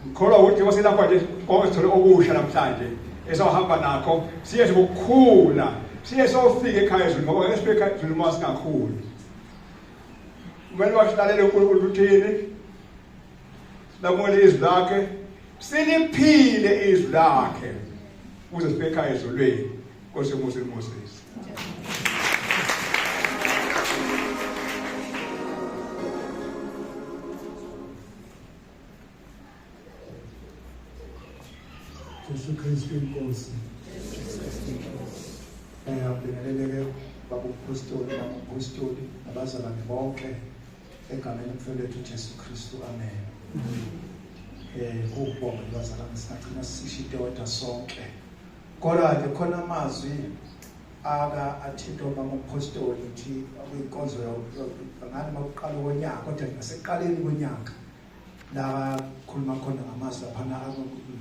Ngikholwa ukuthi waselapha nje konke sithole okusha namhlanje esawuhamba nakho siye ngokukhula siye sofika ekhaya ezulwini ngoba ngeke sifike ekhaya ezulwini uma singakhuli. Kumele wasilalele uNkulunkulu uthini, silamukele izwi lakhe, siliphile izwi lakhe ukuze sifike ekhaya ezulwini. Nkosi Moses Moses. Jesu Kristu inkosi. Ngibingelele baba umpostoli nabampostoli nabazalwane bonke egameni lomfelo wethu Jesu Kristu, amen. Kubonga bazalwane singagcina sisho into eyodwa sonke. Kodwa ke khona amazwi aka athinta ubaba umpostoli ukuthi kwinkonzo ngani makuqala konyaka kodwa nasekuqaleni konyaka la khuluma khona ngamazwi laphana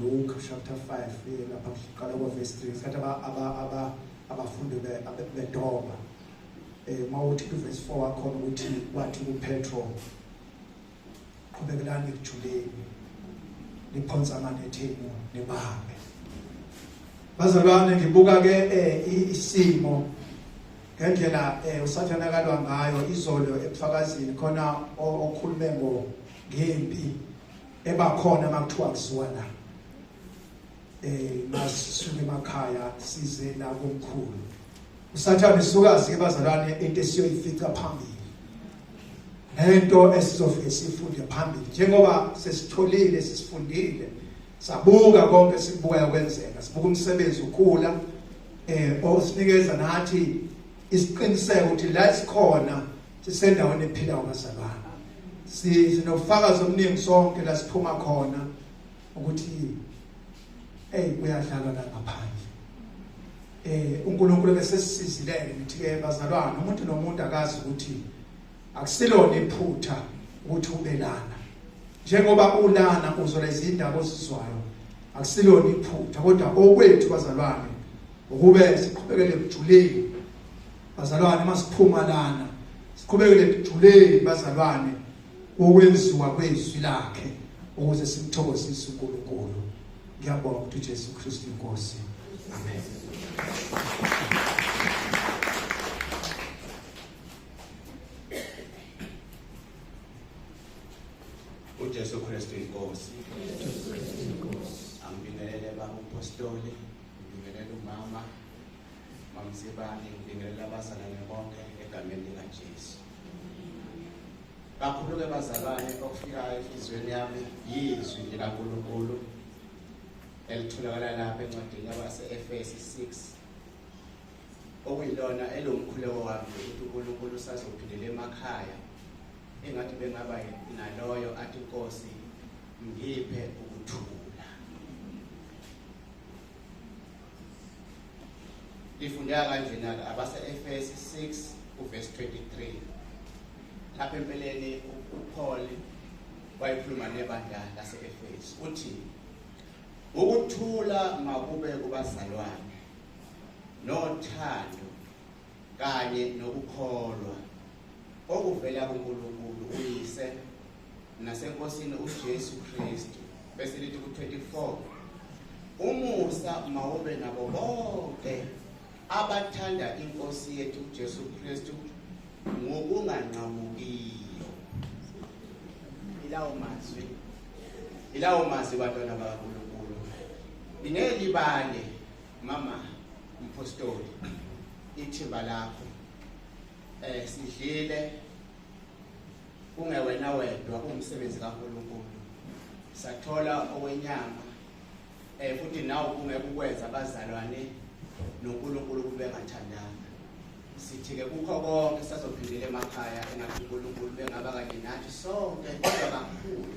Luke chapter 5 lapha kuqala ko verse 3 sathi abafundi bedoba mawuthi ku verse 4 wakhona ukuthi wathi kuPetro qhubekelani ekujuleni niphonsa amanethe enu nibambe. Bazalwane ngibuka ke isimo ngendlela uSathane akalwa ngayo izolo ebufakazini khona okhulume ngo ngempi ebakhona makuthiwa kuziwa la masisuke emakhaya size la komkhulu. uSathane sukazi ke bazalwane into esiyoyifica phambili nento esizofike sifunde phambili njengoba sesitholile sisifundile sabuka konke sikubuka kwenzeka sibuka umsebenzi ukhula osinikeza nathi isiqiniseko ukuthi la sikhona sisendaweni ephilayo bazalwane. Sinobufakazi obuningi sonke la siphuma khona ukuthi hey kuyadlalwa la ngaphandle. uNkulunkulu bese sisizileke ngithi ke bazalwane umuntu nomuntu akazi ukuthi akusilona iphutha ukuthi ubelana njengoba ulana uzwa lezi indaba ozizwayo akusilona iphutha kodwa okwethu bazalwane ukube siqhubekele ekujuleni bazalwane masiphuma lana siqhubekele ekujuleni bazalwane ukwenziwa kwezwi lakhe ukuze simthokozise uNkulunkulu. Ngiyabonga ukuthi uJesu Kristu inkosi. Amen. uJesu Kristu inkosi. Angibingelele baba umpostoli, ngibingelele umama Mamsibane, ngibingelele abazalwane bonke egameni likaJesu. Kakhulu-ke bazalwane okufikayo enhliziyweni yami yizwi likaNkulunkulu elitholakala lapha encwadini yabase-Efesi 6 okuyilona elomkhuleko wami ukuthi uNkulunkulu usazophindela emakhaya engathi bengaba naloyo athi Nkosi ngiphe ukuthula. Lifundeka kanjena-ke abase-Efesi 6 uverse 23 lapha empeleni uPaul wayekhuluma nebandla lase-Efesu uthi ukuthula makube kubazalwane nothando kanye nokukholwa okuvela kuNkulunkulu uyise naseNkosini uJesu Kristu. Bese lithi ku-24 umusa mawube nabo bonke abathanda inkosi yethu uJesu Kristu ngokunganqamukiyo. Ilawo mazwi, ilawo mazwi bantwana bakaNkulunkulu. Ningelibale mama umpostoli ithimba lakho sidlile kungewena wedwa umsebenzi kaNkulunkulu sathola owenyama Futhi nawe kungeke ukwenza abazalwane noNkulunkulu kube ngathandanga. Sithi ke kukho konke sazophindela emakhaya engathi uNkulunkulu bengaba kanye nathi sonke, kodwa kakhulu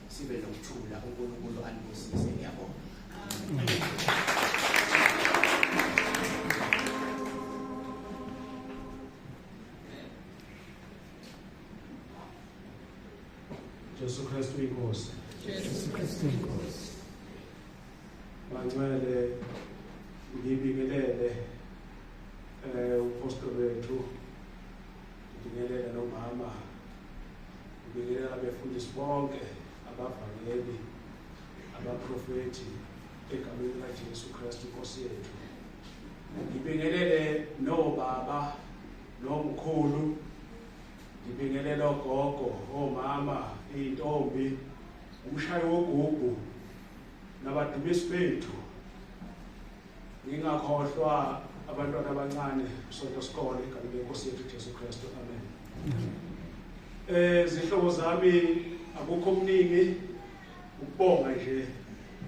sibe nokuthula. uNkulunkulu anibusise, ngiyabonga. Jesu Kristu inkosi. Jesu Kristu inkosi. Bangcwele, ngibingelele upostoli wethu, ngibingelele nomama, ngibingelele abefundisi bonke, abavangeli, abaprofethi egameni likaJesu Kristu inkosi yethu. Ngibingelele nobaba nomkhulu, ngibingelele ogogo, omama, izintombi, umshayi wogubhu nabadumisi bethu. Ngingakhohlwa abantwana abancane sonto sikole egameni lenkosi yethu Jesu Kristu, amen. Zihlobo zami, akukho okuningi, ukubonga nje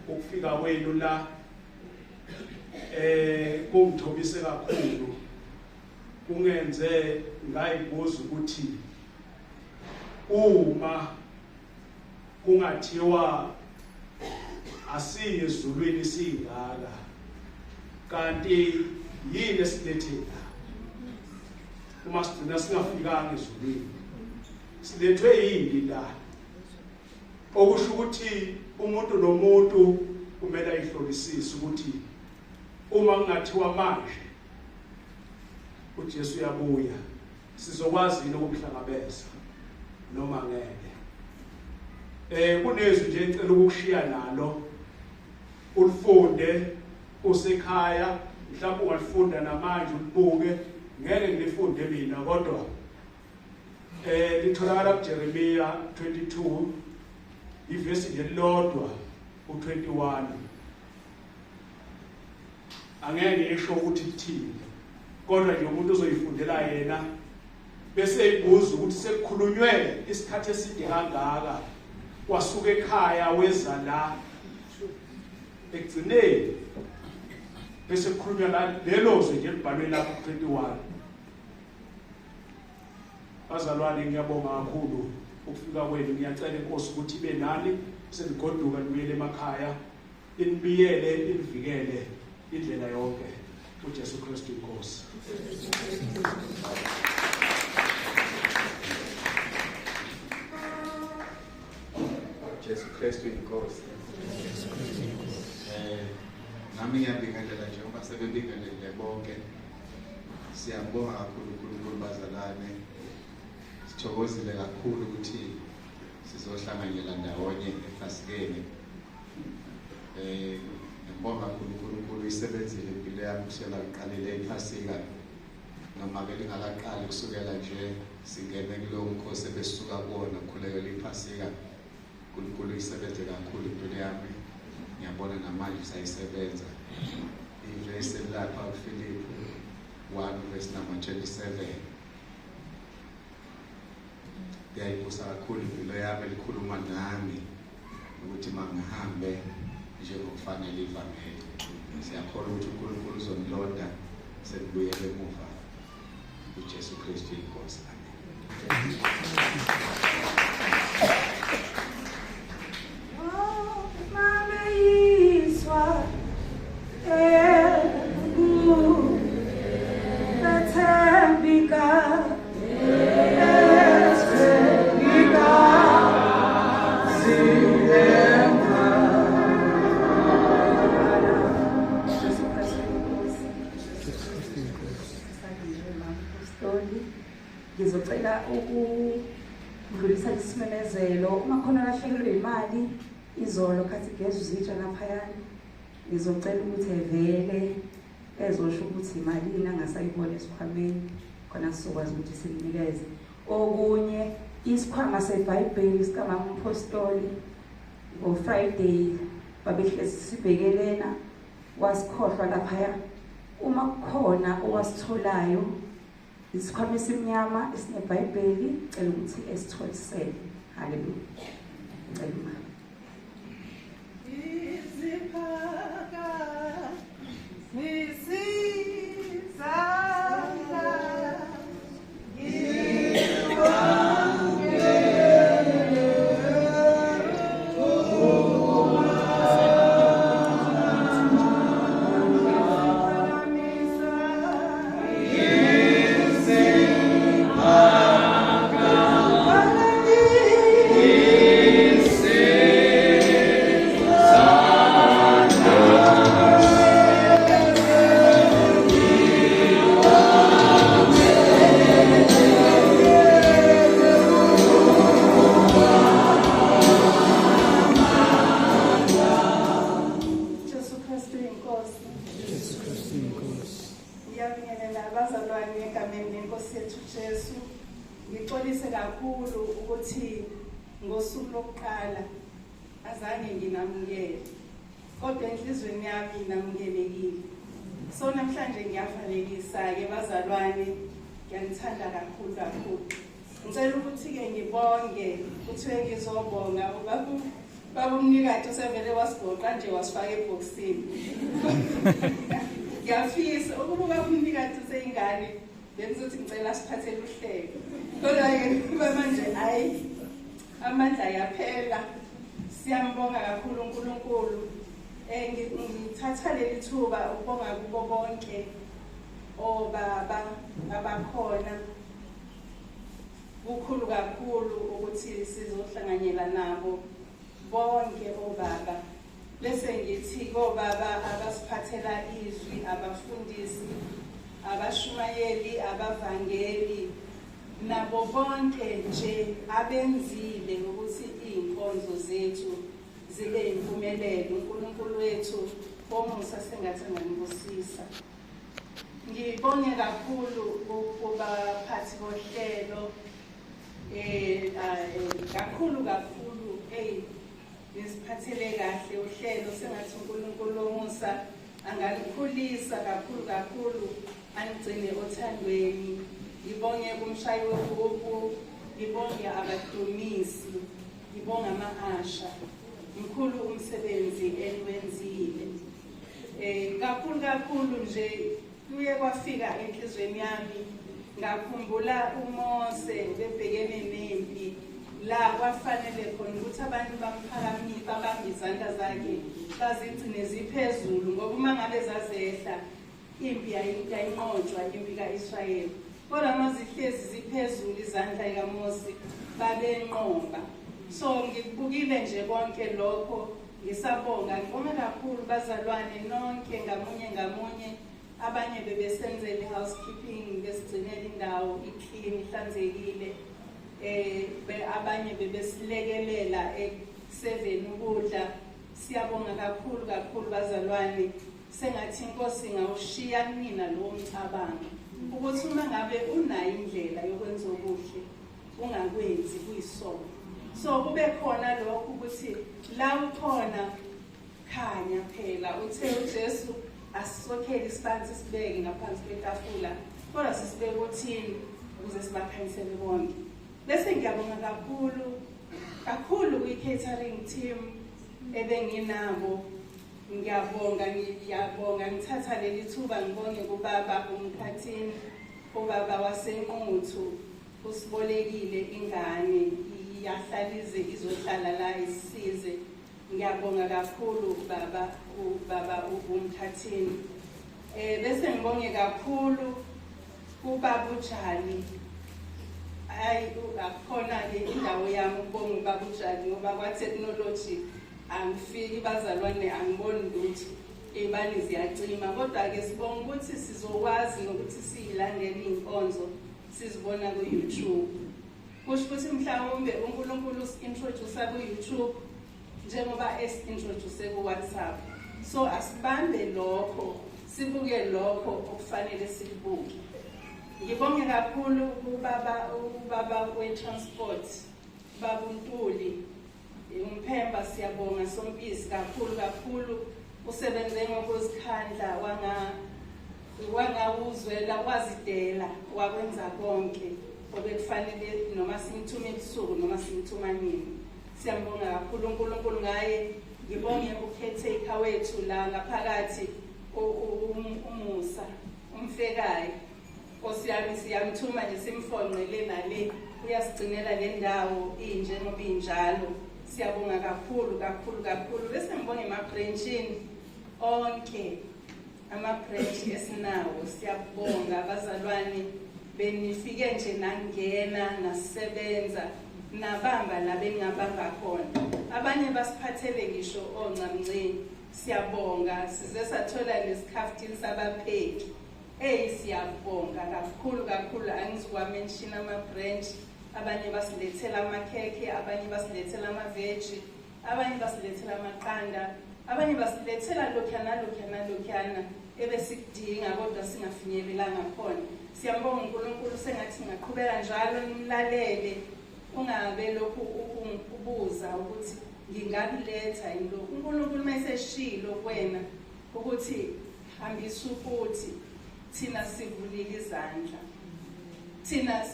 ukufika kwenu la. Kungithobise kakhulu, kungenze ngayibuza ukuthi uma kungathiwa asiye ezulwini singaka, kanti yini esilethe la? Uma sigcina singafikanga ezulwini, silethwe yini la? Okusho ukuthi umuntu nomuntu kumele ayihlolisise ukuthi uma kungathiwa manje uJesu uyabuya, sizokwazi yini ukumhlangabeza noma ngeke. Kunezwi nje ngicela ukukushiya nalo, ulifunde usekhaya, mhlawumbe ungalifunda namanje ulibuke, ngeke ngilifunde mina kodwa litholakala kuJeremiya 22 ivesi nje lilodwa u21. Angeke ngisho ukuthi lithini, kodwa nje umuntu uzoyifundela yena bese eyibuza ukuthi sekukhulunywe isikhathi eside kangaka, wasuka ekhaya weza la, ekugcineni bese kukhulunywa la lelo zwi nje libhalwe lapho 21. Bazalwane, ngiyabonga kakhulu ukufika kwenu. Ngiyacela inkosi ukuthi ibe nani senigoduka nibuyele emakhaya, inibiyele, inivikele indlela yonke. uJesu Kristu inkosi. Jesu Kristu inkosi. Jesu Kristu inkosi. Nami ngiyabingelela njengoba sebebingelele bonke. Siyabonga kakhulu uNkulunkulu bazalwane. Sithokozile kakhulu ukuthi sizohlanganyela ndawonye ePhasikeni. Ngibonga kakhulu uNkulunkulu, isebenzile impilo yami kusukela kuqalile iPhasika, noma ke lingakaqali, kusukela nje singene kulowo mkhosi ebesisuka kuwona kukhulekela iPhasika. uNkulunkulu isebenze kakhulu impilo yami, ngiyabona namanje isayisebenza. Ivesi lapha kuFilipi 1 verse number 27 liyayibusa kakhulu impilo yami, likhuluma nami ukuthi mangihambe njengokufanele ivangeli. Siyakholwa ukuthi uNkulunkulu uzonilonda sekubuyele emuva. uJesu Kristu inkosi, amen. Mabeyiswa ethembika ethembika Jesu Kristu inkosi. Jesu Kristu inkosi. Mama ngizocela ukudlulisa isimemezelo. Uma khona olahlekelwe imali izolo khathi geza izitsha laphayana, ngizocela ukuthi evele ezosho ukuthi imalini angasayibona esikhwameni, khona sizokwazi ukuthi simnikeze. Okunye, isikhwama seBhayibheli sikamama umpostoli ngoFriday babehlezi sibhekelena, wasikhohlwa laphaya. Uma kukhona owasitholayo isikhwama esimnyama esineBhayibheli, cela ukuthi esitholisele. Haleluya. Cela uma. Jesu Kristu inkosi. Jesu Kristu inkosi. Ngiyabingelela abazalwane egameni lenkosi yethu Jesu. Ngixolise kakhulu ukuthi ngosuku lokuqala azange nginamukele. Kodwa enhlizweni yami namukelekile. So namhlanje ngiyavalelisa ke bazalwane, ngiyanithanda kakhulu kakhulu. Ngicela ukuthi ke ngibonge, kuthiwe ngizobonga ubaba umnikati usevele wasigoqa nje wasifaka ebhokisini. Ngiyafisa ukuba ubaba umnikati useyingane bengizothi ngicela siphathele uhlelo. Kodwa ke manje hayi amandla yaphela. Siyambonga kakhulu uNkulunkulu. Ngithatha leli thuba ukubonga kubo bonke obaba abakhona. Kukhulu kakhulu ukuthi sizohlanganyela nabo bonke obaba. Bese ngithi kobaba abasiphathela izwi, abafundisi, abashumayeli, abavangeli, nabo bonke nje abenzile ukuthi iy'nkonzo zethu zibe impumelelo. uNkulunkulu wethu omusa sengathi anganibusisa. Ngibonge kakhulu kubaphathi bohlelo, kakhulu kakhulu, nisiphathele kahle uhlelo. Sengathi uNkulunkulu omusa angalikhulisa kakhulu kakhulu, anigcine othandweni. Ngibonge kumshayi wegubhu, ngibonge abadumisi, ngibonge ama-asha. Mkhulu umsebenzi eniwenzile. Kakhulu kakhulu nje kuye kwafika enhlizweni yami ngakhumbula uMose bebhekene nempi la kwafanele khona ukuthi abantu bamphakamise, babambe izandla zakhe bazigcine ziphezulu, ngoba uma ngabe zazehla impi yayinqotshwa, impi ka-Israyeli. Kodwa uma zihlezi ziphezulu izandla zikaMose babenqoba. So ngikubukile nje konke lokho, ngisabonga. Ngibonga kakhulu bazalwane nonke ngamunye ngamunye. Abanye bebesenzela i-housekeeping, besigcinela indawo i-clean, ihlanzekile. Abanye bebesilekelela ekuseveni ukudla. Siyabonga kakhulu kakhulu bazalwane. Sengathi inkosi ingawushiya kunina lowo mcabango ukuthi uma ngabe unayo indlela yokwenza okuhle ungakwenzi, kuyisono. So kube khona lokho ukuthi la ukhona khanya phela. Uthe uJesu asisokhele isibani sibeke ngaphansi kwetafula, kodwa sisibeke othini ukuze sibakhanyisele bonke. Bese ngiyabonga kakhulu kakhulu kwi-catering team ebenginabo. Ngiyabonga, ngiyabonga. Ngithatha leli thuba ngibonge kubaba uMkhathini, ubaba waseNquthu, usibolekile ingane, iyahlala ize izohlala la isisize. Ngiyabonga kakhulu baba, ubaba uMkhathini. Bese ngibonge kakhulu kubaba uJali. Hayi, akukhona ke indawo yami ukubonga ubaba uJali, ngoba kwa technology angifiki bazalwane, angiboni lutho, iy'bani ziyacima. Kodwa-ke sibonga ukuthi sizokwazi nokuthi siyilandele iy'nkonzo sizibona ku-YouTube. Kusho ukuthi mhlawumbe uNkulunkulu usi-introduce ku-YouTube njengoba esi-introduce ku-WhatsApp. So asibambe lokho, sibuke lokho okufanele sikubuke. Ngibonge kakhulu ubaba we-transport, Baba uNtuli umphemba, siyabonga Sompisi kakhulu kakhulu. Usebenze ngokuzikhandla, wangawuzwela, wazidela, wakwenza konke obekufanele, noma simthume ebusuku noma simthuma nini. Siyambonga kakhulu uNkulunkulu ngaye. Ngibonge ucaretaker wethu la ngaphakathi uMusa umfekayo. Nkosi yami siyamthuma nje simfonqele nale, uyasigcinela le ndawo injengoba injalo. Siyabonga kakhulu kakhulu kakhulu. Bese ngibonge emabranchini onke, ama-branch esinawo. Siyabonga abazalwane, benifike nje nangena nasebenza nabamba la beningabamba khona. Abanye basiphathele ngisho oncamncini. Siyabonga, size sathola nesikhaftini sabapheki. Eyi, siyabonga kakhulu kakhulu. Angizukwamenshina ama-branch. Abanye basilethela amakhekhe, abanye basilethela amaveji, abanye basilethela amaqanda, abanye basilethela lokhuyana lokhuyana lokhuyana ebesikudinga kodwa singafinyelelanga khona. Siyambonga uNkulunkulu, sengathi ngaqhubeka njalo nimlalele, ungabe lokhu ubuza ukuthi ngingakuletha yini lokhu. uNkulunkulu mayeseshilo kuwena ukuthi hambisa ukuthi thina sivulile izandla, thina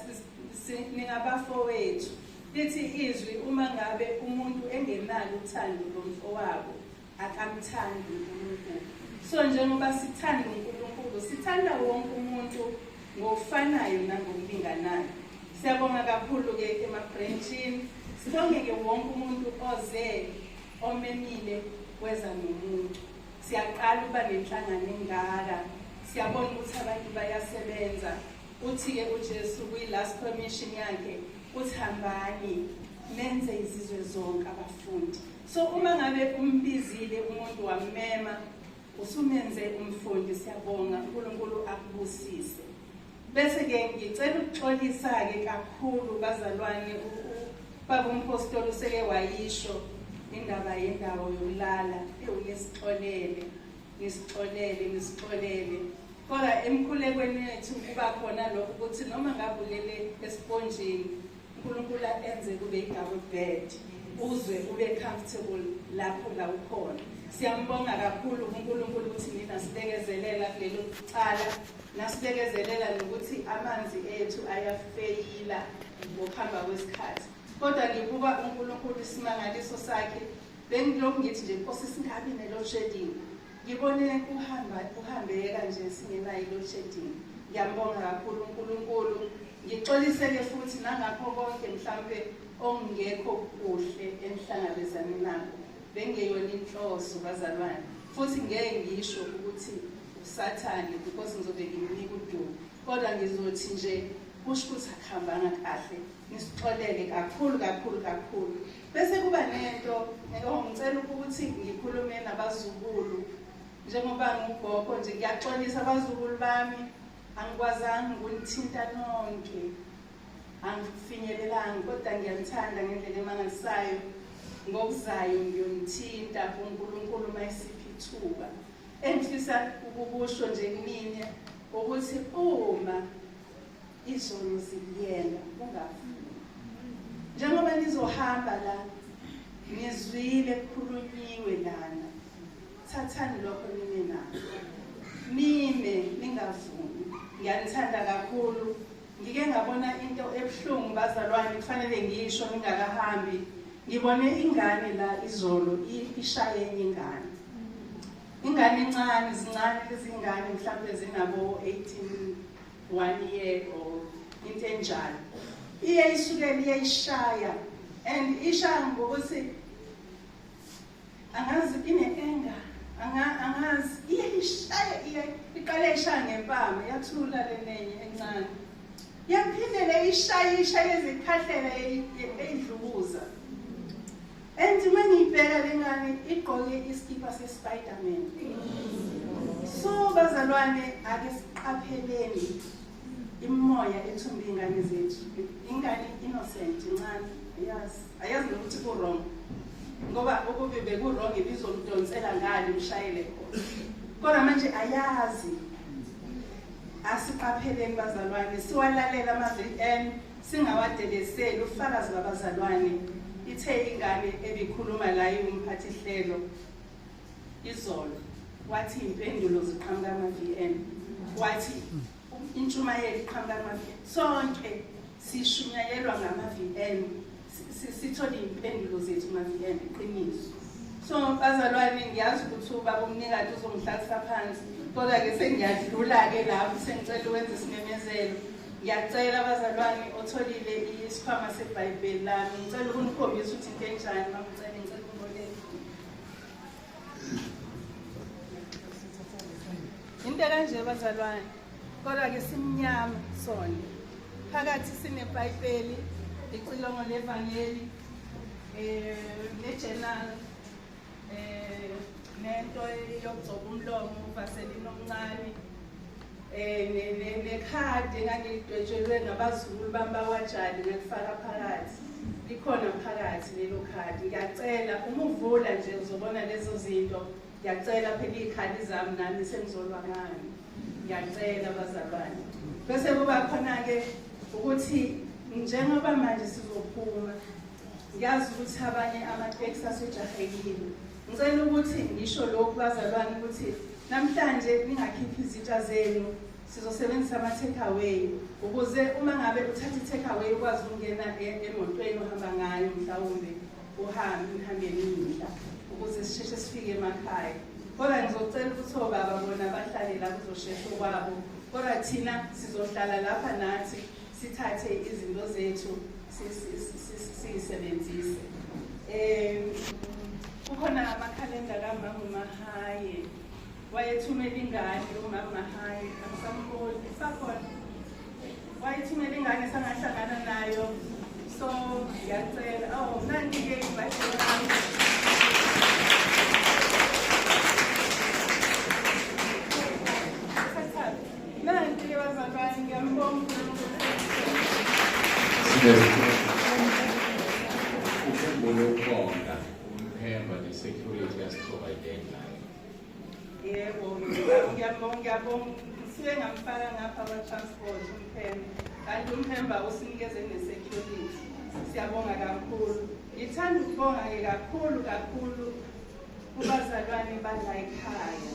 ningabafowethu. Lithi izwi, uma ngabe umuntu engenalo uthando lomfowabo akamthandi uNkulunkulu. So njengoba sithanda uNkulunkulu, sithanda wonke umuntu ngokufanayo nangokulinganayo. Siyabonga kakhulu-ke emabranchini. Sibonge-ke wonke umuntu oze, omemile weza nomuntu. Siyaqala ukuba nenhlangano engaka. Siyabona ukuthi abantu bayasebenza. Uthi-ke uJesu kwi-last commission yakhe, uthi hambani nenze izizwe zonke abafundi. So uma ngabe umbizile umuntu wammema, usumenze umfundi. Siyabonga, uNkulunkulu akubusise. Bese-ke ngicela ukuxolisa-ke kakhulu bazalwane. Baba umpostoli useke wayisho indaba yendawo yokulala. Ewu, nisixolele, nisixolele, nisixolele. Kodwa emkhulekweni wethu kuba khona lokho ukuthi noma ngabe ulele esiponjini, uNkulunkulu enze kube i-double bed, uzwe ube comfortable lapho la ukhona. Siyambonga kakhulu uNkulunkulu ukuthi nina sibekezelela kulelo cala, nasibekezelela nokuthi amanzi ethu ayafeyila ngokuhamba kwesikhathi. Kodwa ngibuka uNkulunkulu, isimangaliso sakhe. Bengilokhu ngithi nje, Nkosi, singabi ne-load shedding. Ngibone kuhamba kuhambeka nje singenayo i-load shedding. Ngiyambonga kakhulu uNkulunkulu. Ngixoliseke futhi nangakho konke mhlampe okungekho kuhle enihlangabezane nakho. Bengeyona inhloso bazalwane, futhi ngeke ngisho ukuthi uSathane because ngizobe ngimnika udumo, kodwa ngizothi nje kusho ukuthi akuhambanga kahle. Nisixolele kakhulu kakhulu kakhulu. Bese kuba nento ngicela ukuthi ngikhulume nabazukulu njengoba ngugogo nje. Ngiyaxolisa abazukulu bami, angikwazanga ukunithinta nonke, angifinyelelanga, kodwa ngiyanithanda ngendlela emangalisayo. Ngokuzayo ngiyonithinta, uNkulunkulu mayisiphi ithuba. Engifisa ukukusho nje kumina ukuthi uma izono zikuyena, ungavumi. Njengoba nizohamba la, ngizwile kukhulunyiwe lana, thathani lokho nime nakho, nime, ningavumi. Ngiyanithanda kakhulu. Ngike ngabona into ebuhlungu bazalwane, kufanele ngisho ngingakahambi. Ngibone ingane la izolo ishaye enye ingane, ingane encane. Zincane lezi ingane, mhlawumbe zinabo 18, 1 year or into enjalo. Iye isukele iyayishaya, and ishaya ngokuthi angazi ine-anger, angazi, iyayishaya. Iye iqale ishaya ngempama, yathula lenenye encane, yaphindele ishaya, ishaya ezikhahlela, eyidlukuza. And uma ngiyibheka le ngane, igqoke iskipa se-Spiderman. So bazalwane, ake siqapheleni imoya ethumba iy'ngane zethu. Ingane innocent, incane, ayazi, ayazi nokuthi ku-wrong, ngoba ukube beku-wrong ibizomdonsela ngale imshayele khona, kodwa manje ayazi. Asiqapheleni bazalwane, siwalalela ama-VN, singawadeleseli ufakazi babazalwane. Ithe ingane ebikhuluma la iwumphathihlelo izolo, wathi impendulo ziqhamuka ama-VN, wathi intshumayelo iqhamuka ama-VN. Sonke sishunyayelwa ngama-VN, sithole iy'mpendulo zethu kuma-VN, iqiniso. So bazalwane, ngiyazi ukuthi ubaba umnikati uzongihlalisa phansi, kodwa-ke sengiyadlula-ke lapho, sengicela ukwenza isimemezelo. Ngiyacela bazalwane, otholile isikhwama sebhayibheli lami, ngicela ukunikhombisa ukuthi into enjani. Mamcele, ngicela ukuboleka into kanje bazalwane, kodwa-ke simnyama sona. Phakathi sinebhayibheli, icilongo levangeli, ne-journal, nento yokugcoba umlomo, uvaselini omncane, nekhadi engangilidwetshelwe ngabazukulu bami bakwajali, ngalifaka phakathi, likhona phakathi lelo khadi. Ngiyacela uma uvula nje uzobona lezo zinto. Ngiyacela phela, iy'khali zami nami sengizolwa ngani. Ngiyacela bazalwane. Bese kuba khona-ke ukuthi njengoba manje sizophuma, ngiyazi ukuthi abanye amateksi asejahekile. Ngicela ukuthi ngisho lokhu bazalwane, ukuthi namhlanje ningakhiphi izitsha zenu, sizosebenzisa ama-take away, ukuze uma ngabe uthatha i-take away ukwazi ukungena emotweni uhamba ngayo, mhlawumbe uhambe nihambe nidla, ukuze sisheshe sifike emakhaya. Kodwa ngizocela ukuthi obaba bona bahlale la, kuzoshesha okwabo, kodwa thina sizohlala lapha nathi sithathe izinto zethu siyisebenzise. Kukhona amakhalenda kamama uMahaye, wayethumela ingane umama Mahaye, angisamboni, isakhona, wayethumela ingane sangahlangana nayo. So ngiyacela, oh, nanti-ke ibhayibheli lami. Nanti-ke bazalwane, ngiyambonga uNkulunkulu. Ukhumbule ukubonga umphemba ne-security yasiprovide ngayo. Yebo, ngiyabonga, ngiyabonga. Ngisuke ngamfaka ngapha kwa-transport umphemba, kanti umphemba usinikeze ne-security. Siyabonga kakhulu. Ngithanda ukubonga-ke kakhulu kakhulu kubazalwane bala ekhaya.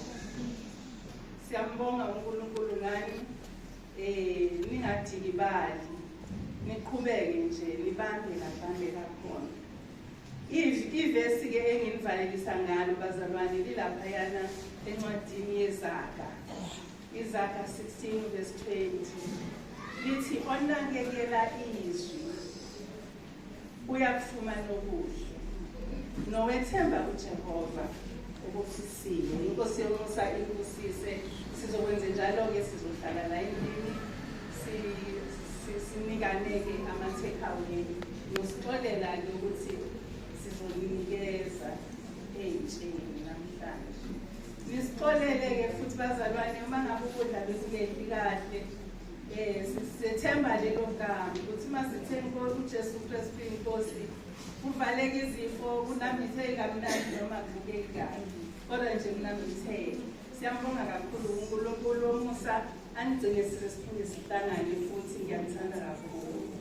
Siyambonga uNkulunkulu ngani. Ningadikibali, niqhubeke nje nibambe labambeka khona. Ivesi-ke enginivalelisa ngalo bazalwane lilaphayana encwadini yeZaga, iZaga 16 verse 20, lithi onakekela izwi uyakufumana okuhle, nowethemba uJehova ubusisiwe. Inkosi yomusa ikubusise. Sizokwenza njalo-ke, sizohlala la endlini sinikane-ke ama-take away. Ngosixolela-ke ukuthi sizoninikeza ey'tsheni namhlanje. Nisixolele-ke futhi bazalwane uma ngabe ukudla bekungehli kahle. Sethemba lelo gama ukuthi uma sithe uJesu Kristu inkosi, kuvaleka izifo, kunambitheke kamnandi noma kubukeki kabi, kodwa nje kunambitheke. Siyambonga kakhulu uNkulunkulu womusa, anigcine size siphinde sihlangane futhi. Ngiyanithanda kakhulu.